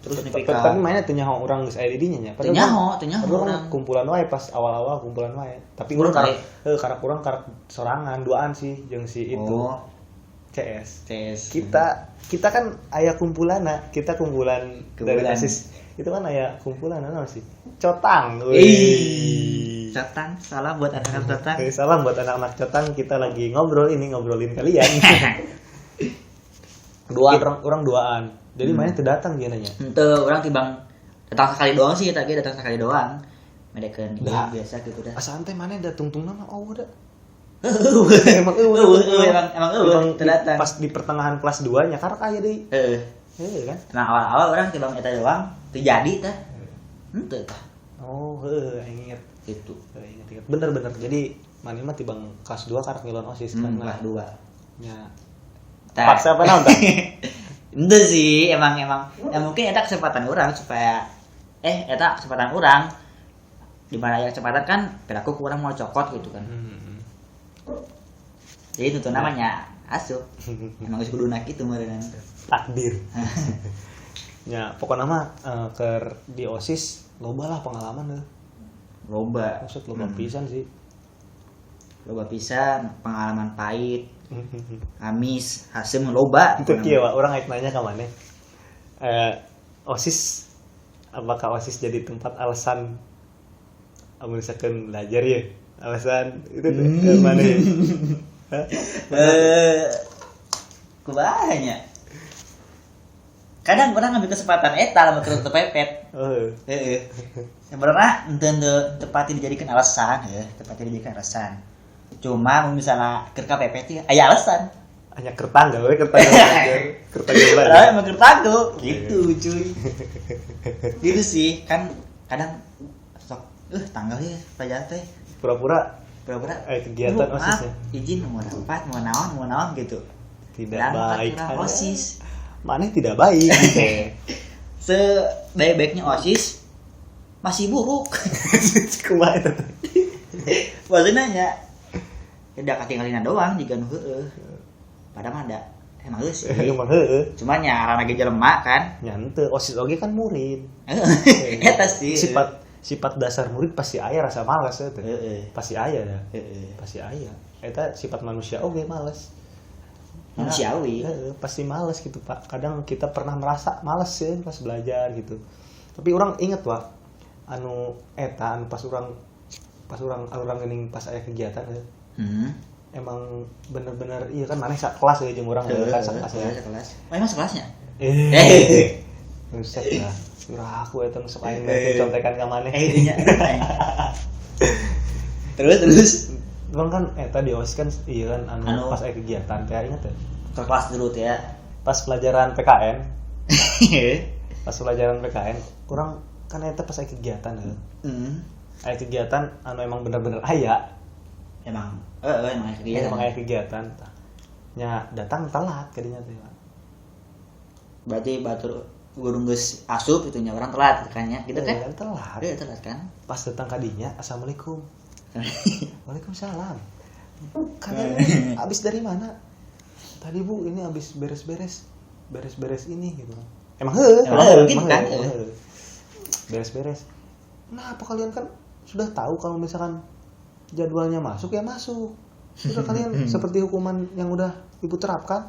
Terus nepi ka
Tapi mainnya teu nyaho urang geus aya di dinya nya.
Teu nyaho
Padahal
urang.
Kumpulan wae pas awal-awal kumpulan wae. Tapi urang karak urang karak sorangan duaan sih jeung si itu.
Oh.
CS.
CS.
Kita kan aya kumpulanna, kita kumpulan dari OSIS. Itu kan aya kumpulan naon sih? Cotang.
Wih. Cotang, salam buat anak-anak cotang.
Salam buat anak-anak cotang, kita lagi ngobrol ini ngobrolin kalian. Duaan orang duaan. Jadi mainnya teu datang dia nanya.
Henteu, urang tibang datang sekali doang sih, tadi datang sekali doang. Medekeun
Dah.
biasa gitu dah.
Asa teh maneh da tungtungna mah eueuh da.
Emang emang eueuh teu datang.
Pas di pertengahan kelas 2 nya karek aya deui.
Heeh.
Heeh kan?
Nah, awal-awal urang tibang eta doang teu jadi tah. Henteu tah.
Oh, heeh aing inget.
Gitu.
Inget. Bener-bener. Jadi maneh mah tibang kelas 2 karek ngiluan OSIS kan.
Kelas 2.
Nya. Paksa apa naon tah?
Itu sih emang ya mungkin eta kesempatan orang supaya eta kesempatan orang di mana ya kesempatan kan perilaku kurang mau cokot gitu kan. Jadi itu namanya asup. Emang geus kuduna kitu meureun.
Takdir. Ya, pokoknya mah keur di OSIS loba lah pengalaman deh.
Loba.
Maksud loba pisan sih.
Loba pisan, pengalaman pahit. Amis, hasil loba.
Itu kieu Pak, urang aik nanya ka maneh. OSIS apakah OSIS jadi tempat alasan amun misalkan belajar ya? Alasan itu tuh maneh.
Kumaha nya? Kadang orang ngambil kesempatan eta lamun keur tepepet. Heeh. Sebenarnya henteu tepati dijadikan alasan, tepati dijadikan alasan. Cuma misalnya keur KPP teh aya alasan.
Hanya kertanggal we kertanggal belajar. Kertanggal belajar.
Emang kertanggal gitu cuy. Gitu sih kan kadang sok tanggal ya pelajaran teh.
Pura-pura
Pura-pura
kegiatan OSIS ya.
Izin mau rapat, mau naon gitu.
Tidak
Dan
baik.
OSIS.
Maneh tidak baik gitu.
Sebaik-baiknya OSIS masih buruk.
Kumaha eta teh?
Maksudnya nya udah katingalina doang jiga nu heueuh. Padahal mah da emang heueuh sih.
Emang heueuh.
Cuman nya arana ge jelema kan.
Nya henteu OSIS oge kan murid.
Eta sih.
Sifat dasar murid pasti aya rasa malas eta.
Heeh.
Pasti aya dah.
Heeh.
Pasti aya. Eta sifat manusia oge males.
Manusiawi.
Pasti males gitu Pak. Kadang kita pernah merasa males sih pas belajar gitu. Tapi orang inget Pak, anu eta anu pas urang geuning pas aya kegiatan ya. Emang bener-bener iya kan maneh sakelas ya jeung urang kan sakelas ya.
Sakelas. Oh, emang sekelasnya?
Buset lah. Surah aku eta sok aing mere contekan ka maneh.
Nya. Terus
Bang kan eta di OSIS kan iya kan anu pas aya kegiatan teh inget ya?
Ke kelas dulu teh ya.
Pas pelajaran PKN. Pas pelajaran PKN, kurang kan eta pas aya kegiatan ya. Aya kegiatan anu emang bener-bener aya.
Emang emang aya kegiatan.
Emang aya kegiatan. Nya datang telat kadinya teh.
Berarti batur guru geus asup itu nya orang telat kan nya gitu kan?
Telat.
Iya telat kan.
Pas datang kadinya assalamualaikum. Waalaikumsalam. Kalian abis dari mana? Tadi Bu ini abis beres-beres ini gitu. Emang heuh,
gitu kan?
Beres-beres. Nah, apa kalian kan sudah tahu kalau misalkan jadwalnya masuk ya masuk. Sudah kalian seperti hukuman yang udah Ibu terapkan.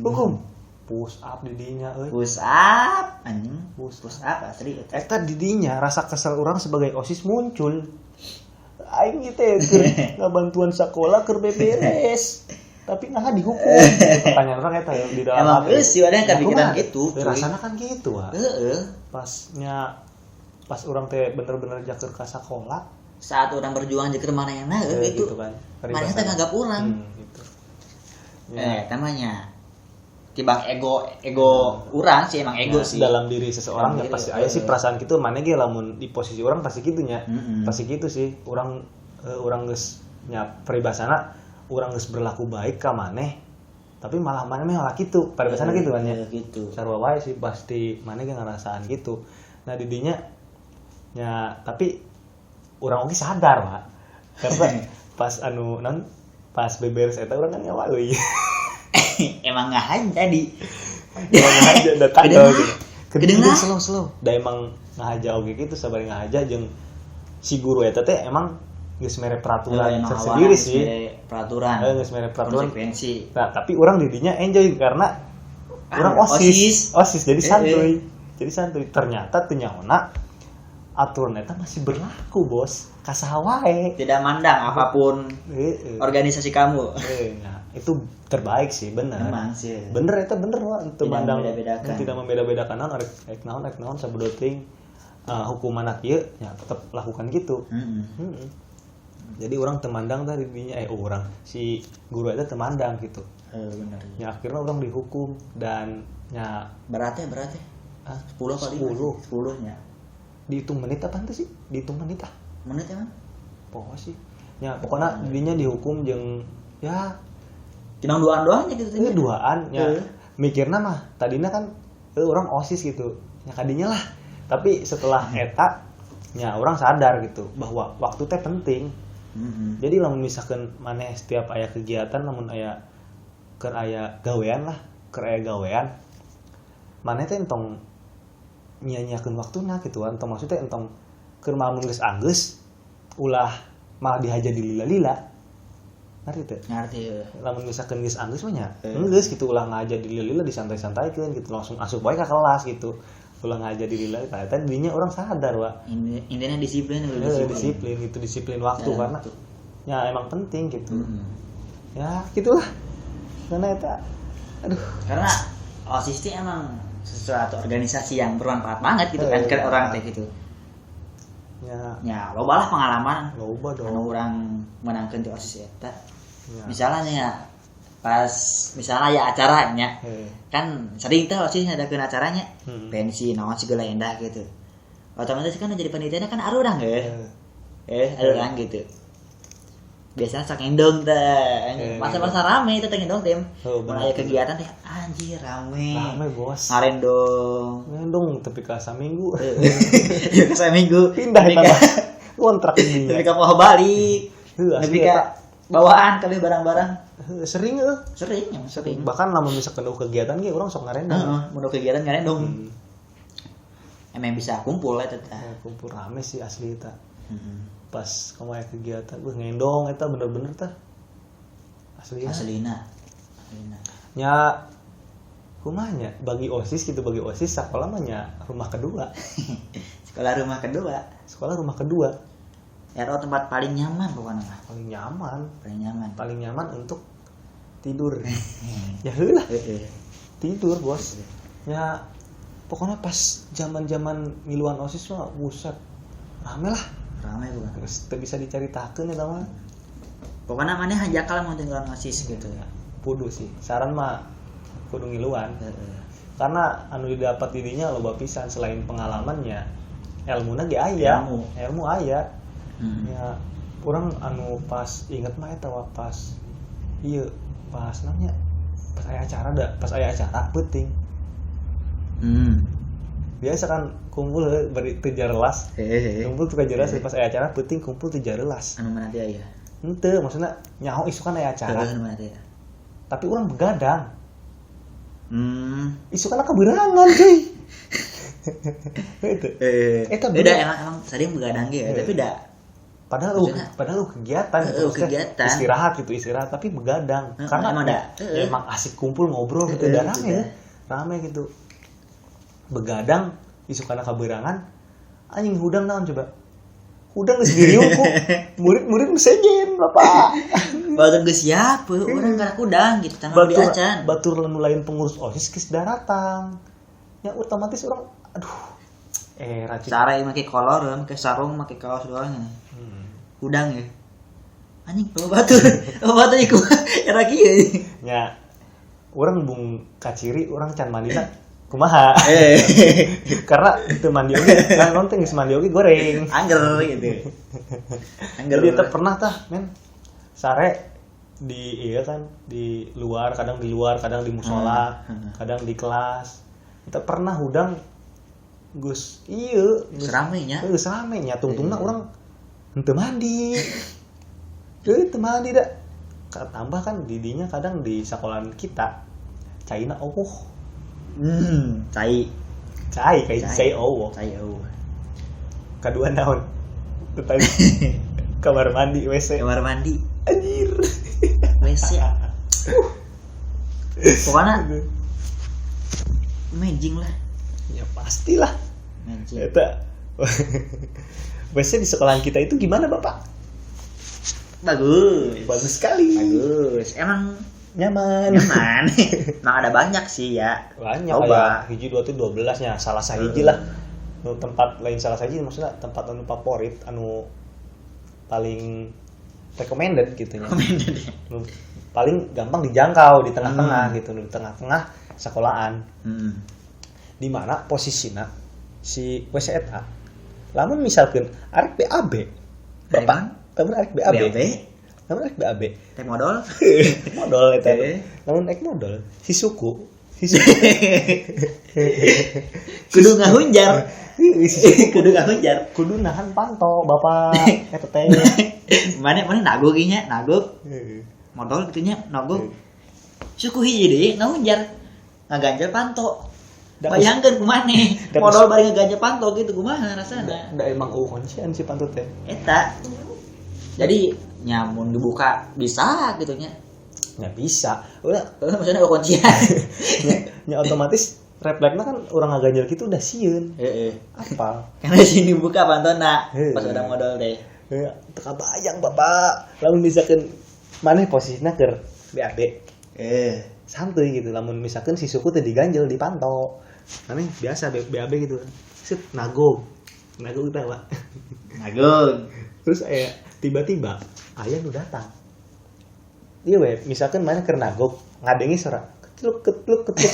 Hukum push up didinya euy.
Push up anjing. Push up asli eta.
Eta didinya rasa kesel orang sebagai OSIS muncul. Aing gitu ya keur ngabantuan sekolah keur beberes. Tapi nah dihukum. Pertanyaan orang eta ya di dalam
emang geus sih ada kepikiran gitu.
Rasana kan gitu, Wak.
Heeh.
Pasnya pas urang teh bener-bener jaker ka sakola,
saat orang berjuang jeker manehna gitu
kan.
Manehna teh nganggap urang.
Gitu.
Tamanya tibang ego urang sih emang ego
ya,
sih.
Dalam diri seseorang ya pasti aya sih perasaan gitu maneh ge lamun di posisi urang pasti kitunya. Pasti gitu sih. Urang urang geus nya peribasana urang geus berlaku baik ka maneh tapi malah maneh malah kitu paribasana gitu kan nya.
Gitu.
Sarua wae sih pasti maneh ge ngarasaan gitu. Nah didinya nya tapi urang oge sadar, Pak. Karena pas anu non pas beberes eta urang kan nyawa euy.
Emang ngahan jadi.
Emang ngahaja datang gitu. Kedengar slow-slow. Da emang ngahaja oge kitu sabari ngahaja jeung si guru eta teh emang geus mere peraturan tersendiri sih.
Peraturan.
Geus mere peraturan.
Konsekuensi.
Nah, tapi urang didinya enjoy karena urang OSIS. OSIS jadi santuy. Jadi santuy. Ternyata teu nyaona aturan eta masih berlaku, Bos. Kasaha wae.
Tidak mandang apapun organisasi kamu.
Nah, itu terbaik sih, bener.
Emang sih.
Bener eta bener wah, teu mandang tidak membeda-bedakan naon rek naon sabodo teuing hukuman kieu ya tetep lakukan gitu. Jadi orang temandang tadi dinya orang si guru eta temandang gitu.
Bener.
Ya akhirnya orang dihukum dan ya
beratnya 10 kali 10 nya.
Dihitung menit apa ente sih? Dihitung menit ah.
Menit emang?
Pokoknya sih. Ya pokoknya dinya dihukum jeung ya
timbang duaan doang gitu.
Iya duaan ya. Mikirna mah tadinya kan orang OSIS gitu. Ya kadinya lah. Tapi setelah eta ya orang sadar gitu bahwa waktu teh penting. Jadi lamun misalkan maneh setiap aya kegiatan lamun aya keur aya gawean lah, keur aya gawean maneh teh entong nyia-nyiakeun waktuna gitu kan, entong maksudnya entong keur malam geus anggeus ulah malah dihaja di lila-lila. Ngerti teh?
Ngerti.
Lamun misalkan geus anggeus mah nya geus gitu ulah ngaja di lila-lila disantai-santaikeun gitu langsung asup wae ka kelas gitu. Ulah ngaja di lila eta eta dinya orang sadar, Wak.
Intinya disiplin,
disiplin gitu, disiplin waktu karena ya emang penting gitu. Ya gitulah. Karena eta aduh,
karena OSIS itu emang sesuatu organisasi yang bermanfaat banget gitu kan ke orang teh gitu.
Ya.
Ya, loba lah pengalaman.
Loba dong.
Anu urang menangkeun di OSIS eta. Ya. Misalnya ya pas misalnya ya acaranya. Kan sering teh OSIS ngadakeun acaranya. Pensi naon segala endah gitu. Otomatis kan jadi panitiana kan arurang ge. Arurang gitu. Biasanya sok ngendong teh. Masa-masa rame itu teh ngendong teh. Mun aya kegiatan teh anjir rame.
Rame, Bos.
Ngarendong.
Ngendong tapi ka saminggu.
Ya ka saminggu
pindah eta. Kontrak dinya.
Tapi ka poho balik. Tapi ka bawaan kali barang-barang.
Sering euy.
Sering, emang sering.
Bahkan lamun misalkan kegiatan ge urang sok ngarendong.
Heeh, mun kegiatan ngarendong. Emang bisa kumpul eta teh.
Kumpul rame sih asli eta. Pas kamu aya kegiatan ngendong eta bener-bener tah. Aslina. Nya kumaha nya bagi OSIS gitu, bagi OSIS sekolah mah nya rumah kedua.
Sekolah rumah kedua.
Sekolah rumah kedua.
RO tempat paling nyaman pokoknya mah.
Paling nyaman.
Paling nyaman.
Paling nyaman untuk tidur. Ya heulah. Tidur, Bos. Ya pokoknya pas zaman-zaman ngiluan OSIS mah buset. Rame lah.
Rame bukan.
Terus teu bisa dicaritakeun eta mah.
Pokoknya maneh hajakal mun ngiluan OSIS gitu
ya. Kudu sih. Saran mah kudu ngiluan. Karena anu didapat dirinya loba pisan selain pengalamannya, elmuna ge aya. Ilmu aya. Ya urang anu pas inget mah eta pas ieu pas namanya pas aya acara da, pas aya acara peuting. Biasa kan kumpul bari teu jarelas. Kumpul teu jarelas pas aya acara peuting kumpul teu jarelas.
Anu mana teh aya?
Henteu, maksudna nyaho isukan aya acara.
Anu mana teh?
Tapi urang begadang. Isukan keberangan cuy. Itu. Eta
beda emang sering begadang ge ya, tapi da
padahal lu kegiatan gitu,
kegiatan.
Istirahat gitu, istirahat tapi begadang. Karena emang, emang asik kumpul ngobrol gitu, dan rame ya. Rame gitu. Begadang isukana kaberangan anjing hudang naon coba. Hudang geus diriung ku murid-murid sejen bapak.
Batur geus siap urang kana hudang gitu tangan di acan.
Batur nu lain pengurus OSIS geus daratang. Ya otomatis urang aduh racun.
Cara make kolor, make sarung, make kaos doang. Hudang ya. Anjing batur. Batur iku era kieu.
Nya urang bung kaciri urang can mandina kumaha. Karena teu mandi oge, kan non teh geus mandi oge goreng.
Angger gitu. Angger.
Jadi teh pernah tah, men. Sare di iya kan di luar, kadang di luar, kadang di musola, kadang di kelas. Kita pernah hudang geus ieu geus
rame nya.
Geus rame nya tungtungna urang henteu mandi. Heuh teu mandi da. Tambah kan didinya kadang di sekolahan kita caina eueuh.
Cai.
Cai kayak cai eueuh.
Cai eueuh.
Kadua naon? Tentang kamar mandi WC.
Kamar mandi.
Anjir.
WC. Pokoknya amazing lah.
Ya pastilah.
Amazing.
Eta. WC di sekolahan kita itu gimana, Bapak?
Bagus.
Bagus sekali.
Bagus. Emang
nyaman.
Nyaman. Emang ada banyak sih ya.
Banyak kayak hiji 2 tuh 12 nya, salah sahiji lah. Nu tempat lain salah sahiji maksudnya tempat anu favorit anu paling recommended gitu nya.
Recommended ya.
Nu paling gampang dijangkau di tengah-tengah gitu, di tengah-tengah sekolahan. Di mana posisina si WC eta. Lamun misalkan arek BAB, Bapak, lamun arek BAB. Lamun arek BAB.
Teh modal.
Modal eta. Lamun arek modal si suku.
Kudu ngahunjar. Kudu ngahunjar.
Kudu nahan panto Bapak eta teh.
Mane nagog nya, nagog. Modal kitu nya, nagog. Suku hiji deui ngahunjar. Ngaganjel panto. Bayangkeun kumaha modal bari ngaganjel panto gitu kumaha rasana.
Da emang eueuh kuncian si panto teh.
Eta. Jadi nyamun dibuka bisa gitu nya.
Ya bisa. Udah
maksudnya eueuh kuncian.
Nya otomatis refleksna kan urang ngaganjel kitu udah sieun.
Heeh.
Apa?
Karena sini buka pantona pas udah modal teh.
Heeh, teu kabayang Bapak. Lamun misalkan maneh posisina keur BAB. Santuy gitu lamun misalkan si suku teh diganjel di panto. Aneh biasa BAB gitu. Set nagog. Nagog teh, Pak.
Nagog.
Terus tiba-tiba aya nu datang. Iya we, misalkan mana keur nagog, ngadengi suara ketluk ketluk ketluk.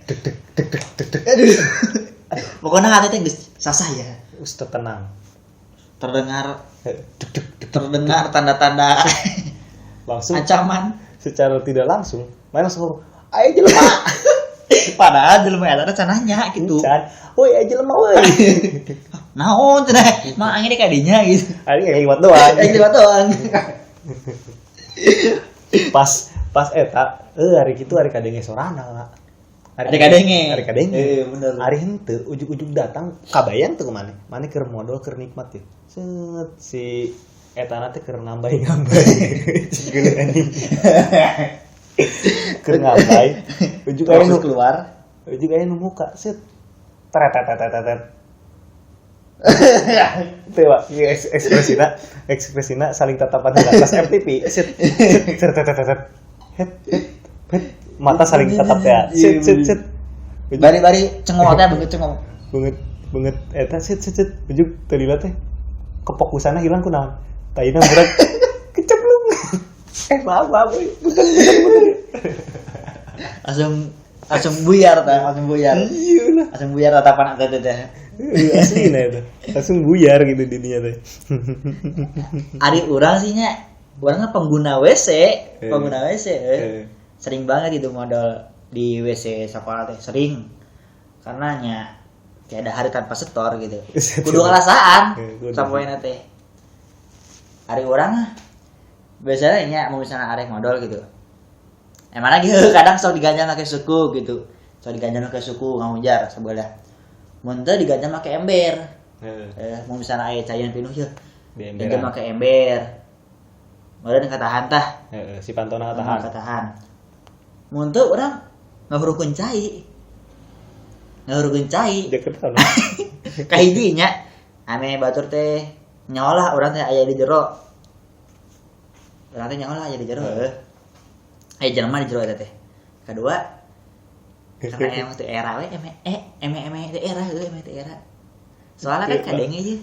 Deg deg deg deg deg deg.
Aduh. Pokoknya hati teh geus sasah ya.
Geus tenang.
Terdengar
deg deg deg
terdengar tanda-tanda
langsung
ancaman
secara tidak langsung. Mana langsung ayo jelema.
Padahal jelema eta teh cenahnya gitu.
Can. Woi ayo jelema woi.
Naon cenah? Mang angin ka dinya gitu.
Ari liwat doang.
Ari liwat doang.
Pas eta hari kitu hari kadenge sorana.
Ari kadenge.
Ari kadenge.
Bener.
Ari henteu ujug-ujug datang kabayang teu maneh. Maneh keur modol keur nikmat ya. Set si etana teh keur ngambay-ngambay. Geuleuh anjing. Keur ngambay, ujug aya nu
keluar.
Ujug aya nu muka set. Tret tret tret tret. Teu Pak, ieu ekspresina saling tatapan heula pas FTP. Set set set set set. Het het. Mata saling tatap ya. Set set set.
Bari-bari cengok teh beungeut cengok.
Beungeut eta set set set ujug teu lila teh. Kefokusanna hilang kunaon? Taina berat kecemplung. Maaf bukan.
Langsung buyar teh, langsung buyar.
Iya lah.
Langsung buyar tatapan eta teh.
Asli nah itu. Langsung buyar gitu dirinya teh.
Ari urang sih nya, urang pengguna WC, pengguna WC. Sering banget itu modal di WC sekolah teh, sering. Karena nya tiada hari tanpa setor gitu. Kudu ngarasaan sapoena teh. Ari urang biasanya nya mau misalnya arek modal gitu. Emang lagi kadang sok diganjal make suku gitu. Sok diganjal make suku ngahujar sebelah. Mun teu diganjal make ember. Mau misalnya aya cayan pinuh ye. Diganjal make ember. Meureun katahan tah.
Si pantona katahan.
Katahan. Mun teu urang ngahurukeun cai. Ngahurukeun cai. Kahiji nya ame batur teh nyaolah urang teh aya di jero. Urang teh nyaolah aya di jero heuh. Aya jelema di jero eta teh. Kadua karena emang teu era we eme teu era heuh eme teu era. Soalnya kan kadenge ieu.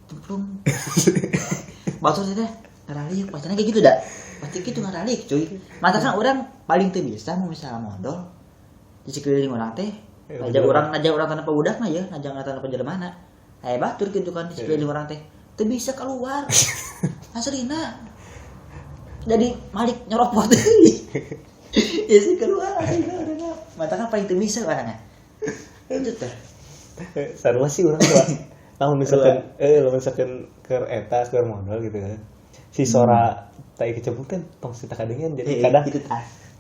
Cemplung. Batur teh ngaralik, pacarnya kayak gitu dah. Pasti gitu ngaralik cuy. Mata kan orang paling teu bisa mau misalnya modal. Di sekeliling orang teh, ngajak orang tanpa budak mah ya, ngajak orang tanpa jelema. Aya batur gitu kan di sekeliling orang teh. Teu bisa keluar. Aslina. Jadi malik nyeropot. Ya sih keluar aslina urang. Mata kan paling teu bisa orangnya. Itu teh.
Sarua sih urang tuh. Lamun misalkan lamun misalkan keur eta keur modal gitu kan. Si sora tai kecebung teh tong si takadengean jadi kadang gitu,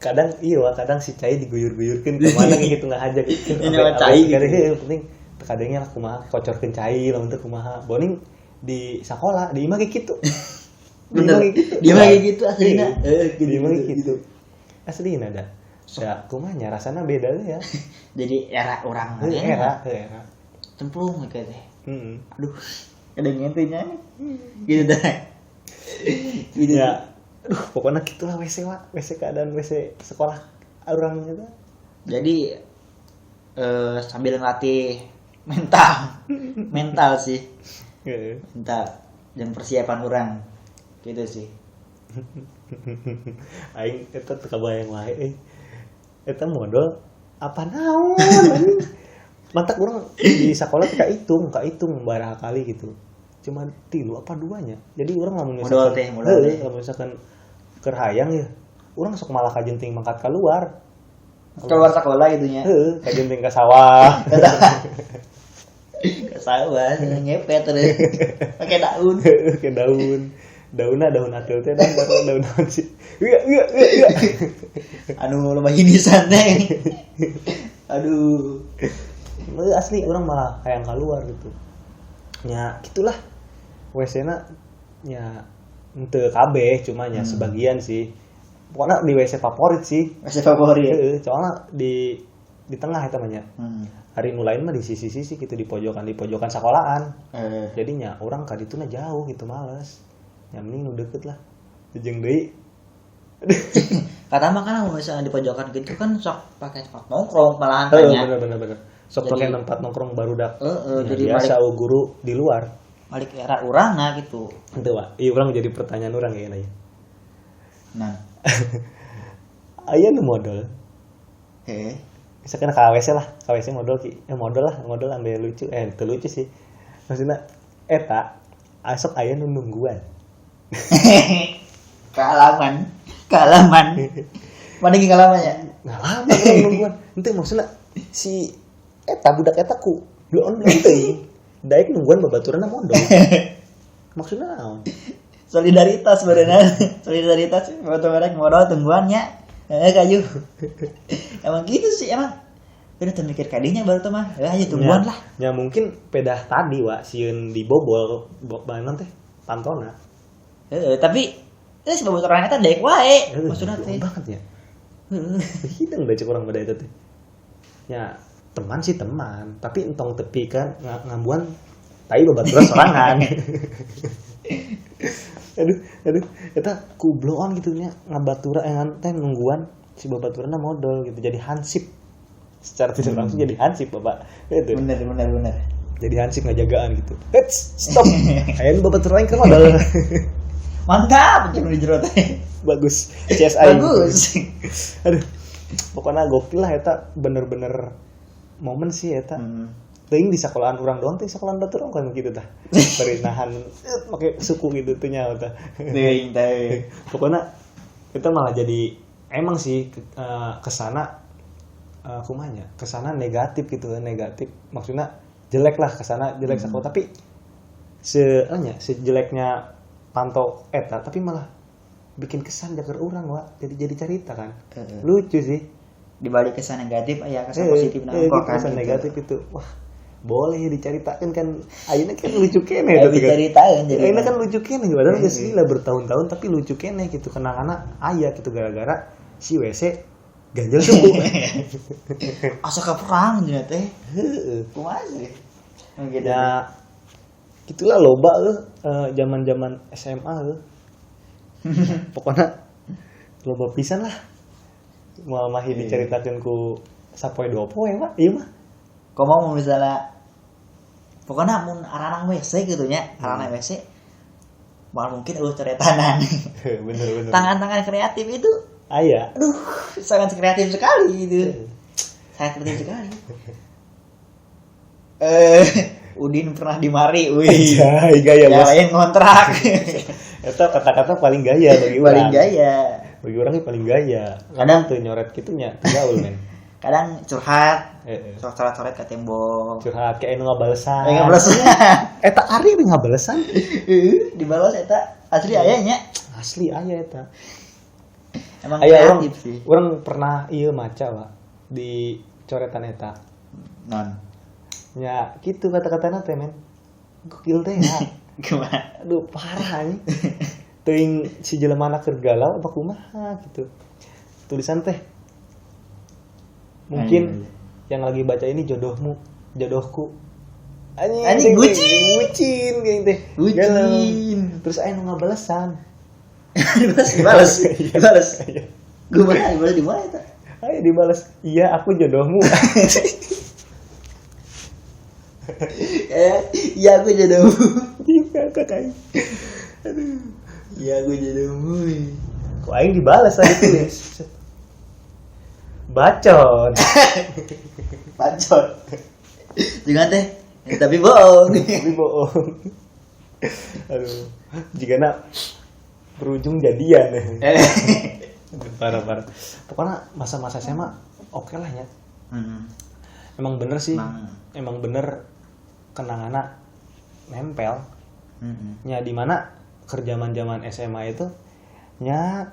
kadang iya kadang si cai diguyur-guyurkeun ke mana gitu nggak aja gitu.
Ini mah cai
gitu. Yang penting kadangnya lah kumaha kocorkeun cai lamun teu kumaha. Boning di sekolah di imah kayak gitu.
Bener. Di imah kayak gitu aslina.
Di imah kayak gitu. Aslina da. Ya kumaha nya rasana beda ya.
Jadi era urang
era.
Cemplung gitu teh. Aduh, kadengean teh nya. Gitu dah. Gitu
ya. Aduh, pokoknya gitulah WC wa, WC keadaan WC sekolah orang itu.
Jadi sambil ngelatih mental. Mental sih. Mental dan persiapan orang gitu sih.
Aing eta teu kabayang wae. Eta modal apa naon? Mantak urang di sekolah teh kahitung baraha kali gitu. Cuma 3 apa 2 nya. Jadi urang lamun
misalkan
lamun misalkan keur hayang ya, urang sok malah kajenting mangkat keluar.
Keluar sekolah gitu nya.
Heeh, kajenting ka sawah.
Ke sawah ngepet terus. Pakai daun.
Pakai daun. Daunna daun atil teh daun naon sih. Iya iya iya.
Anu loba hinisan teh. Aduh.
Asli urang malah hayang keluar gitu. Ya gitulah. WC-na nya henteu kabeh cuma nya sebagian sih. Pokoknya di WC favorit sih.
WC favorit.
Heeh, soalnya di tengah eta mah nya. Hari nu lain mah di sisi-sisi gitu di pojokan sekolahan. Jadinya urang ka dituna jauh gitu males. Ya mending nu deket lah. Jeung deui.
Kata mah kan misalnya di pojokan gitu kan sok pakai tempat nongkrong malahan kan ya.
Bener. Sok pakai tempat nongkrong barudak.
Jadi
biasa guru di luar.
Balik era urang nah gitu.
Henteu, Pak. Ieu urang jadi pertanyaan urang ya nanya.
Nah.
Aya nu modal.
Heeh.
Misalkan KWC lah, KWC modal ki. Modal lah, modal ambil lucu. Teu lucu sih. Maksudna eta asok aya nu nungguan.
Kalaman. Mana ge kalamannya?
Ngalaman urang nungguan. Henteu maksudna si eta budak eta ku bloon teuing. Daek nungguan babaturanna modal. Maksudna naon?
Solidaritas berenang. Solidaritas babaturan modal tungguannya. Kayu. Emang gitu sih emang. Udah termikir kadinya baru tuh mah. Ya aja tungguan lah.
Ya mungkin pedah tadi wa sieun dibobol banan teh pantona.
Tapi si babaturan eta daek wae. Maksudna teh.
Banget ya. Hidung da cek urang beda eta teh. Ya teman sih teman, tapi entong tepi kan ngambuan tai babaturan sorangan. Aduh, eta kubloan gitu nya ngabatura teh nungguan si babaturanna modal gitu jadi hansip. Secara tidak langsung jadi hansip bapak. Itu.
Bener.
Jadi hansip ngajagaan gitu. Eits, stop. Ayo babaturan ke modal.
Mantap, jeung di jero teh.
Bagus. CSI.
Bagus.
Aduh. Pokoknya gokil lah eta bener-bener momen sih eta. Teuing di sekolahan urang doang teh sekolahan batur kan gitu tah. Bari nahan make suku gitu teh nya tah.
Teuing teh.
Pokoknya itu malah jadi emang sih kesana kumanya, kesana negatif gitu, negatif. Maksudnya jelek lah kesana jelek sekolah tapi sejeleknya pantau eta tapi malah bikin kesan jaker urang wa jadi cerita kan. Lucu sih.
Di balik kesan negatif aya kesan positif nah
gitu, kan kesan gitu. Negatif itu wah boleh diceritakan kan ayeuna kan lucu keneh
itu diceritakeun
jadi ayeuna kan lucu keneh padahal geus lila bertahun-tahun tapi lucu keneh gitu kenanganna aya gitu gara-gara si WC ganjel suku
asa ka perang nya teh heeh kumaha sih gitu
ya gitulah loba zaman-zaman SMA pokoknya loba pisan lah mau mahi diceritakeun ku sapoe dua poe mah ieu mah
komo mun misalnya pokoknya mun aranang WC gitu nya aranang WC malah mungkin eueuh ceretanan
bener
tangan-tangan kreatif itu
aya
aduh sangat kreatif sekali itu sangat kreatif sekali Udin pernah dimari wih
gaya
bos lain ngontrak
itu kata-kata paling gaya bagi orang
paling gaya
bagi orang paling gaya kadang tuh nyoret gitunya gaul men
kadang curhat coret-coret ke tembok
curhat kayak nu ngabalesan eta ari ngabalesan
dibalas eta asli aya nya
asli aya eta
emang kreatif sih
urang pernah ieu maca wa di coretan eta
non
nya kitu kata-katana teh men gokil teh ya
gimana
aduh parah anjing teuing si jelemana keur galau apa kumaha gitu tulisan teh mungkin yang lagi baca ini jodohmu, jodohku. Anjing bucin geng teh.
Bucin.
Terus aya nu ngabalesan.
Dibales. Kumaha dibales di mana eta?
Ayo dibales. Iya, aku jodohmu.
Iya aku jodohmu.
Iya, kakak. Aduh.
Iya aku jodohmu.
Kok aing dibales tadi tulis. Bacot.
Bacot. Jangan teh, tapi bohong.
Tapi bohong. Aduh. Jika nak berujung jadian. Parah-parah. Pokoknya masa-masa SMA oke lah ya. Emang bener sih. Emang bener kenanganna nempel. Nya di mana kerjaman-jaman SMA itu nya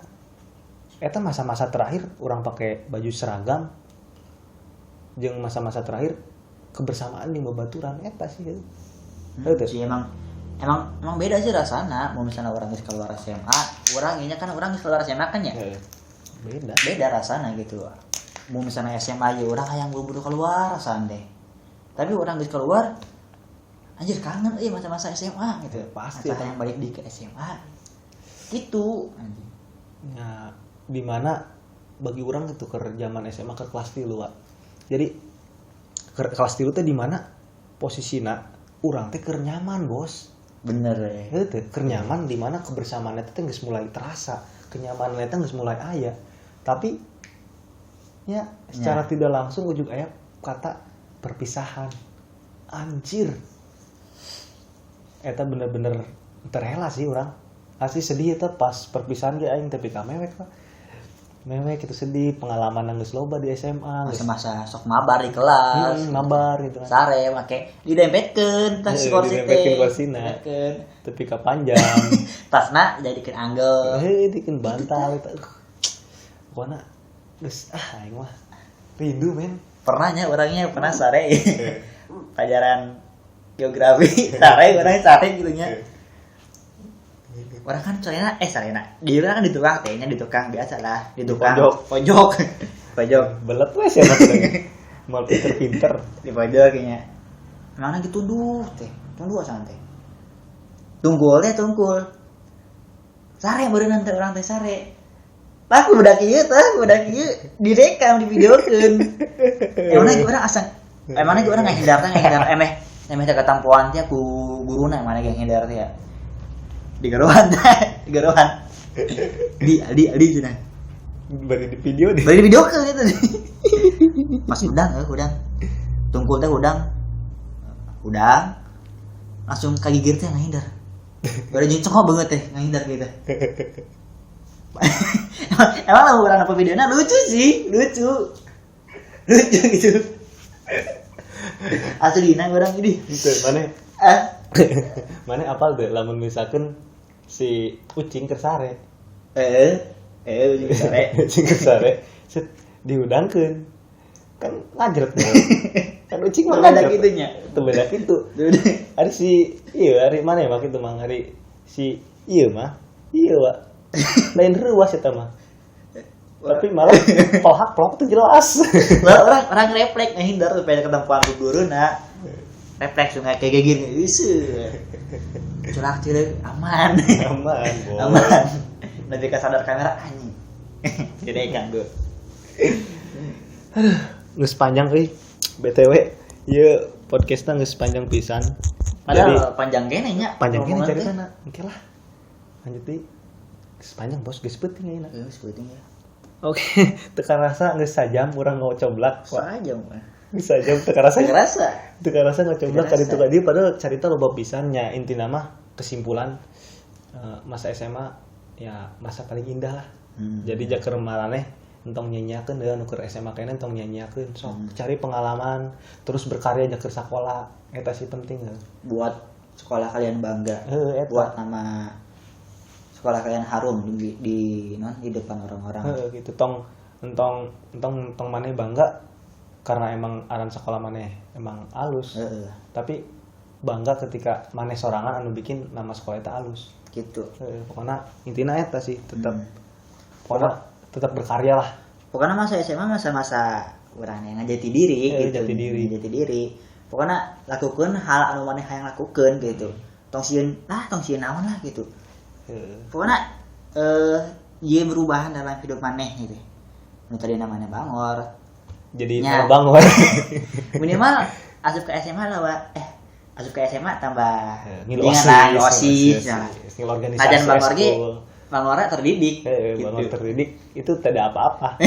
eta masa-masa terakhir orang pakai baju seragam jeung masa-masa terakhir kebersamaan jeung babaturan eta sih gitu.
Sih emang beda sih rasana mau misalnya orang geus keluar SMA, urang ieu kan urang geus keluar SMA kan ya.
Beda.
Beda rasana gitu. Mau misalnya SMA aja urang hayang buru-buru keluar rasana deh. Tapi urang geus keluar anjir kangen euy masa-masa SMA gitu.
Pasti
masa hayang balik di ke SMA. Gitu anjing.
Nah, di mana bagi orang itu ke zaman SMA ke kelas 3 Wak. Jadi ke kelas 3 teh di mana posisina urang teh keur nyaman, Bos.
Bener ya.
Heuh teh keur nyaman di mana kebersamaan eta teh geus mulai terasa, kenyamanan eta geus mulai aya. Tapi ya secara tidak langsung ujug aya kata perpisahan. Anjir. Eta bener-bener terhela sih urang. Asli sedih eta pas perpisahan ge aing tapi ka mewek Pak. Mewek itu sedih pengalaman geus loba di SMA
masa-masa sok mabar di kelas
mabar gitu kan
sare make didempetkeun tas kursi teh
didempetkeun kursina tepi ka panjang
tasna jadikeun anggel
heuh dikeun bantal eta pokona Geus aing mah rindu men.
Pernahnya orangnya pernah sare. Pelajaran geografi sare orang sare gitu nya. Orang kan sarena sarena. Di urang kan di tukang teh nya di tukang biasa lah, di tukang. Pojok. Pojok.
Belet we sia mah mal pinter-pinter
di pojok kayaknya. Mana gitu duh teh. Tunggu asan teh. Tunggul teh tungkul. Sare beureun teh urang teh sare. Tah budak ieu tah, budak ieu direkam divideokeun. Emangna ge urang asa emangna ge urang ngahindar teh ngahindar emeh emeh teh katampoan teh ku guruna mana ge ngahindar teh ya. Digerohan teh, digerohan. Di Aldi Aldi cenah.
Bari di video deh.
Bari di videokeun itu. Mas udang udang. Tungkul teh udang. Udang. Langsung kagigir teh ngahindar. Bari jeung cokok banget teh ngahindar gitu. Emang lah orang apa videonya lucu sih, lucu. Lucu gitu. Aslina orang ini.
Itu mana? Mana apal deh lamun misalkan si ucing keur sare.
Ucing keur sare.
Ucing keur sare set dihudangkeun. Kan ngajret. Kan ucing mah ngajret
kitunya.
Teu beda kitu. Ari si ieu ari mana ya mah kitu mah ari si ieu mah ieu wa. Lain ruas eta mah. Tapi malah pelhak-pelhak tuh jelas.
Orang orang refleks ngehindar tuh pengen ketempuan ku guruna. Refleks sungai kayak gini. Culak cileuk aman.
Aman, boy.
Aman. Nanti kesadar kamera anjing. Jadi ganggu.
Aduh, geus panjang euy. BTW, ieu podcastna geus panjang pisan.
Padahal jadi, panjang kene nya.
Panjang kene caritana. Engke lah. Lanjut deui. Geus panjang bos, geus peuting ayeuna.
Geus peuting ya.
Oke, teu karasa geus sajam urang ngocoblak.
Sajam mah.
Geus sajam teu karasa.
Teu karasa.
Teu karasa ngocoblak ka ditu ka dieu padahal carita loba pisan nya intina mah kesimpulan masa SMA ya masa paling indah lah. Jadi jaker maraneh entong nyanyiakeun deui anu keur SMA kene entong nyanyiakeun sok cari pengalaman terus berkarya jaker sakola eta sih penting heuh.
Buat sekolah kalian bangga.
Eta.
Buat nama sekolah kalian harum di non di depan orang-orang.
Heeh gitu tong entong entong entong maneh bangga karena emang aran sekolah maneh emang alus.
Heeh.
Tapi bangga ketika maneh sorangan anu bikin nama sekolah eta alus.
Gitu.
Heeh, pokoknya intina eta sih tetap pokoknya tetap berkarya lah.
Pokoknya masa SMA masa-masa urang yang ngajati diri gitu.
Jati diri.
Jati diri. Pokoknya lakukan hal anu maneh hayang lakukeun gitu. Tong sieun lah, tong sieun naon lah gitu. Pokoknya ieu perubahan dalam hidup maneh gitu. Nu tadi namanya bangor.
Jadi nya, bangor.
Minimal asup ke SMA lah, Wak. Asup ke SMA tambah
ngilu OSIS,
ngilu organisasi. Ajan bangor ge bangornya terdidik.
Gitu. Bangor terdidik itu tidak apa-apa.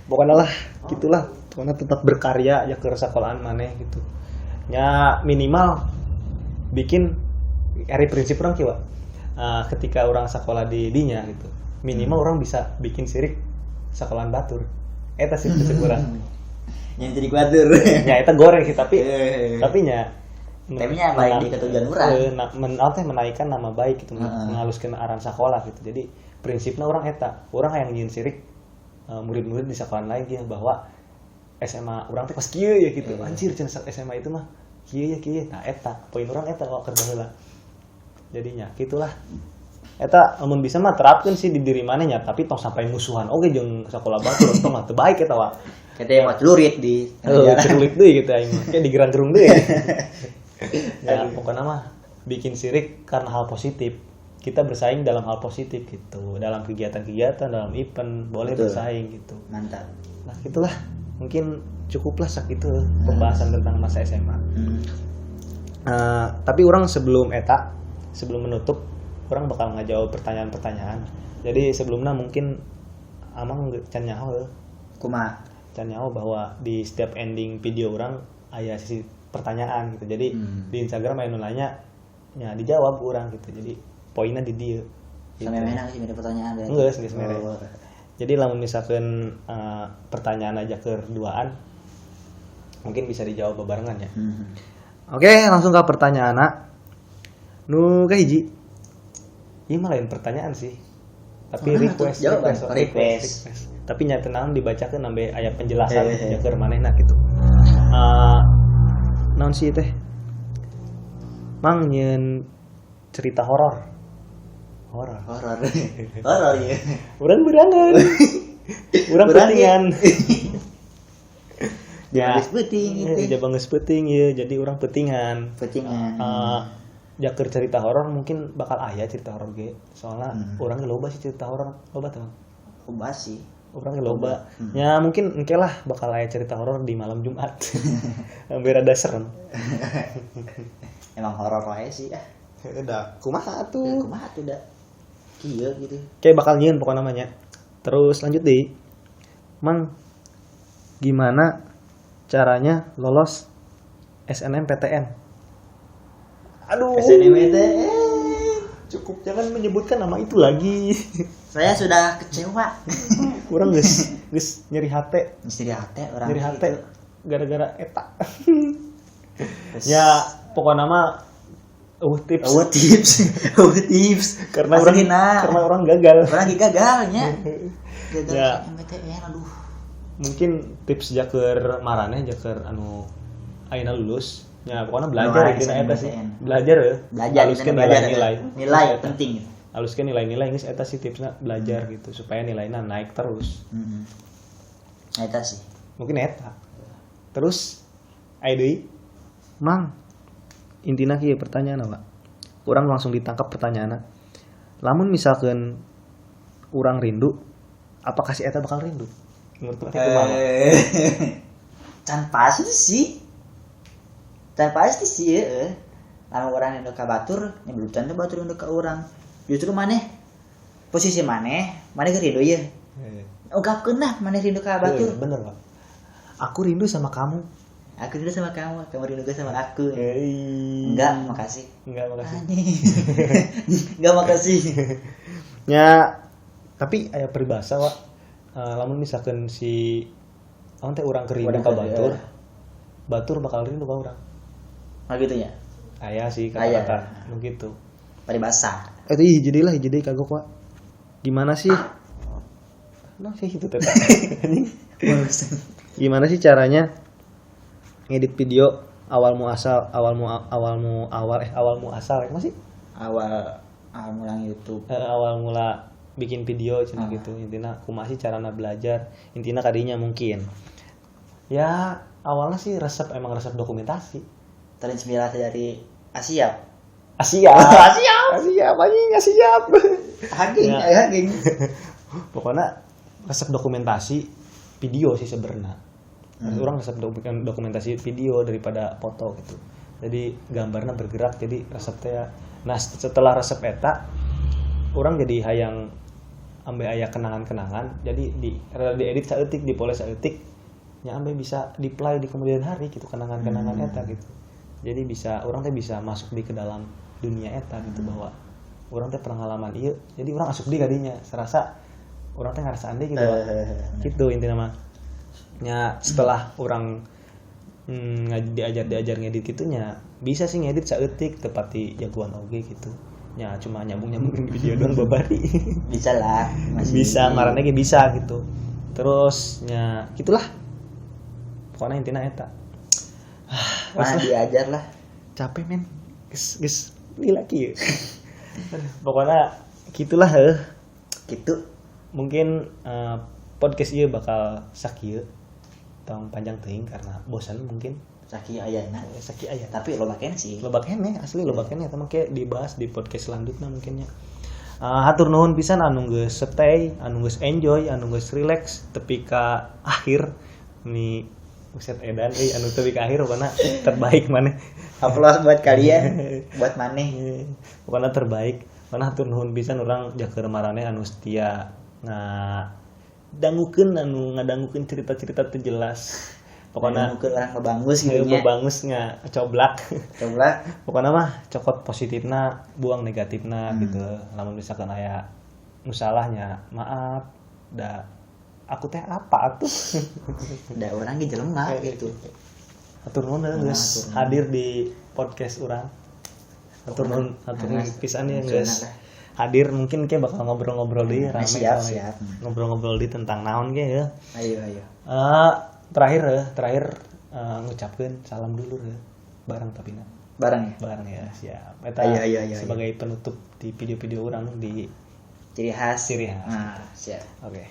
Pokoknya lah gitulah. Pokoknya tetap berkarya ya ke sekolahan maneh gitu. Nya minimal bikin ari prinsip orang kieu, ketika orang sekolah di dinya gitu. Minimal orang bisa bikin sirik sekolahan batur. Eta sih prinsip urang.
Yang jadi batur.
Ya eta goreng sih tapi tapi nya
tapi nya baik di ketujuan urang.
Menaikkan nama baik gitu, menghaluskan aran sekolah gitu. Jadi prinsipnya orang eta, orang hayang nyieun sirik murid-murid di sekolah lain gitu bahwa SMA urang teh kos kieu ya gitu. Anjir cenah SMA itu mah kieu ya kieu. Nah eta poin urang eta kok keur baheula. Jadinya gitulah. Eta amun bisa mah terapkeun sih di diri maneh nya, tapi tong sampai musuhan oge jeung sakola batur tong mah teu baik eta wa.
Kita mah celurit di
celurit deui gitu aing mah. Kayak digerang-gerung deui. Ya pokoknya mah bikin sirik karena hal positif. Kita bersaing dalam hal positif gitu, dalam kegiatan-kegiatan, dalam event boleh
betul.
Bersaing gitu.
Mantap.
Nah, itulah mungkin cukuplah sakitu pembahasan tentang masa SMA. Tapi orang sebelum eta, sebelum menutup, orang bakal ngajawab pertanyaan-pertanyaan. Jadi sebelumnya mungkin amang can nyaho.
Kumaha?
Can nyaho bahwa di setiap ending video orang aya sisi pertanyaan gitu. Jadi di Instagram aya nu nanya, nya dijawab orang gitu. Jadi poinnya di dieu.
Gitu. Sampai mana sih ada pertanyaan berarti?
Geus, geus mere. Jadi lamun misalkan pertanyaan aja keduaan mungkin bisa dijawab bebarengan ya. Oke, langsung ke pertanyaan. Nu kahiji. Ieu mah lain pertanyaan sih. Tapi request, request. Tapi nyata naon dibacakeun sampai aya penjelasan jaker manehna gitu. Naon sih teh? Mang nyeun cerita horor. Horor.
Horor ya.
Urang berangan. Urang peutingan.
Ya, geus peuting itu.
Jaba geus peuting ieu, jadi urang peutingan.
Peutingan.
Jaker cerita horor mungkin bakal aya cerita horor ge. Soalnya urang ge loba sih cerita horor, loba teh.
Loba sih.
Urang ge loba. Ya mungkin engke lah bakal aya cerita horor di malam Jumat. Hampir rada serem.
Emang horor wae sih ah.
Udah, kumaha atuh?
Kumaha atuh da. Kieu gitu.
Kayak bakal nyieun pokoknya namanya. Terus lanjut deh. Mang, gimana caranya lolos SNMPTN? Aduh.
SNMPTN.
Cukup jangan menyebutkan nama itu lagi.
Saya sudah kecewa.
Kurang geus nyeri hate.
Nyeri hate orang.
Nyeri hate gara-gara eta. Ya, pokoknya nama tips. Tips. Karena orang gagal.
Orang gagalnya. Gagal
ya.
SNMPTN, aduh.
Mungkin tips jaker marane jaker anu ayeuna lulus ya pokoknya belajar intina eta sih. Belajar ya. Haluskeun nilai-nilai.
Nilai penting.
Haluskeun nilai-nilai geus eta sih tipsna belajar gitu supaya nilainya naik terus.
Heeh. Eta sih.
Mungkin eta. Terus aya deui. Mang, intina kieu pertanyaan apa? Urang langsung ditangkap pertanyaanna. Lamun misalkan urang rindu, apakah si eta bakal rindu? Menurut kumaha?
Can pasti sih. Heeh. Lamun urang rindu ka batur, nya belum tentu batur rindu ka urang. Justru maneh posisi maneh keur rindu ieu. Ungkapkeun lah maneh rindu ka batur.
Bener, Pak. Aku rindu sama kamu.
Aku rindu sama kamu, kamu rindu sama aku. Enggak, makasih.
Enggak, makasih.
Enggak, makasih.
Ya, tapi aya peribahasa, Wak. Lamun misalkan si awan teh urang keur rindu ka batur. Batur bakal rindu ka urang.
Nah gitu ya.
Aya sih kata-kata nu gitu.
Peribahasa.
Ih jadilah jadi kagok, Wak. Gimana sih? Nah, sih itu teh. Gimana sih caranya ngedit video awal muasal ya masih awal
mula YouTube,
awal mula bikin video cina gitu intinya kumaha sih carana belajar intinya kadinya mungkin ya awalnya sih resep dokumentasi
terinspirasi dari Asia
Asia anjing Asia
haging
pokoknya resep dokumentasi video sih sebenarnya. Orang resep dokumentasi video daripada foto gitu. Jadi gambarnya bergerak jadi resepnya. Nah setelah resep eta orang jadi hayang ambe aya kenangan-kenangan. Jadi di diedit saeutik, dipoles saeutik nya ambe bisa di-play di kemudian hari gitu kenangan-kenangan eta gitu. Jadi bisa orang teh bisa masuk di ke dalam dunia eta gitu bahwa orang teh pengalaman ieu. Jadi orang asup di kadinya serasa orang teh ngarasaan deui gitu. Gitu intinya mah. Ya setelah orang diajar ngedit gitunya bisa sih ngedit saeutik tepati jagoan oge gitu. Ya cuma nyambung-nyambungin video doang babari.
Bisa lah, masih
bisa ngaranna ge bisa gitu. Terus nya gitulah. Pokoknya intina eta.
Wah, diajar lah.
Capek men. Geus lila kieu. Pokoknya gitulah heuh.
Gitu.
Mungkin podcast ieu bakal sakieu. Tong panjang teuing karena bosan mungkin.
Sakieu ayana.
Sakieu ayana.
Tapi loba keneh sih.
Loba keneh asli loba keneh eta mah kayak dibahas di podcast selanjutnya mungkin nya. Hatur nuhun pisan anu geus stay, anu geus enjoy, anu geus relax tepi ka akhir nih buset edan euy anu tepi ka akhir pokona terbaik maneh.
Aplaus buat kalian, buat maneh.
Pokona terbaik. Pokona hatur nuhun pisan urang jaker maraneh anu setia dangukeun anu ngadangukeun cerita-cerita teu jelas. Pokona
dangukeun orang bebangus gitu nya.
Bebangus nya coblak.
Coblak.
Pokona mah cokot positifna, buang negatifna gitu. Lamun misalkan aya nu salahnya, maaf da aku teh apa atuh.
Da urang ge jelema gitu.
Hatur nuhun geus hadir di podcast urang. Hatur nuhun pisan ya geus. Hadir mungkin kayak bakal ngobrol-ngobrol di
Nah,
rame
siap,
rame.
Siap.
Ngobrol-ngobrol di tentang naon ge ya.
Ayo ayo.
Terakhir ya, terakhir ngucapkeun salam dulur ya. Bareng tapi na.
Bareng ya.
Bareng ya, siap. Eta
Ayo, ayo, ayo, ayo.
Sebagai penutup di video-video urang di
Ciri khas.
Ciri khas.
Nah, siap.
Oke.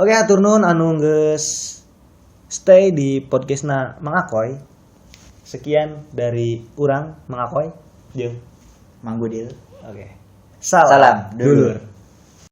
Oke, hatur nuhun anu geus stay di podcastna Mang Akoy. Sekian dari urang Mang Akoy jeung
Mang Gudil.
Oke. Salam,
Salam dulur.
Dulur.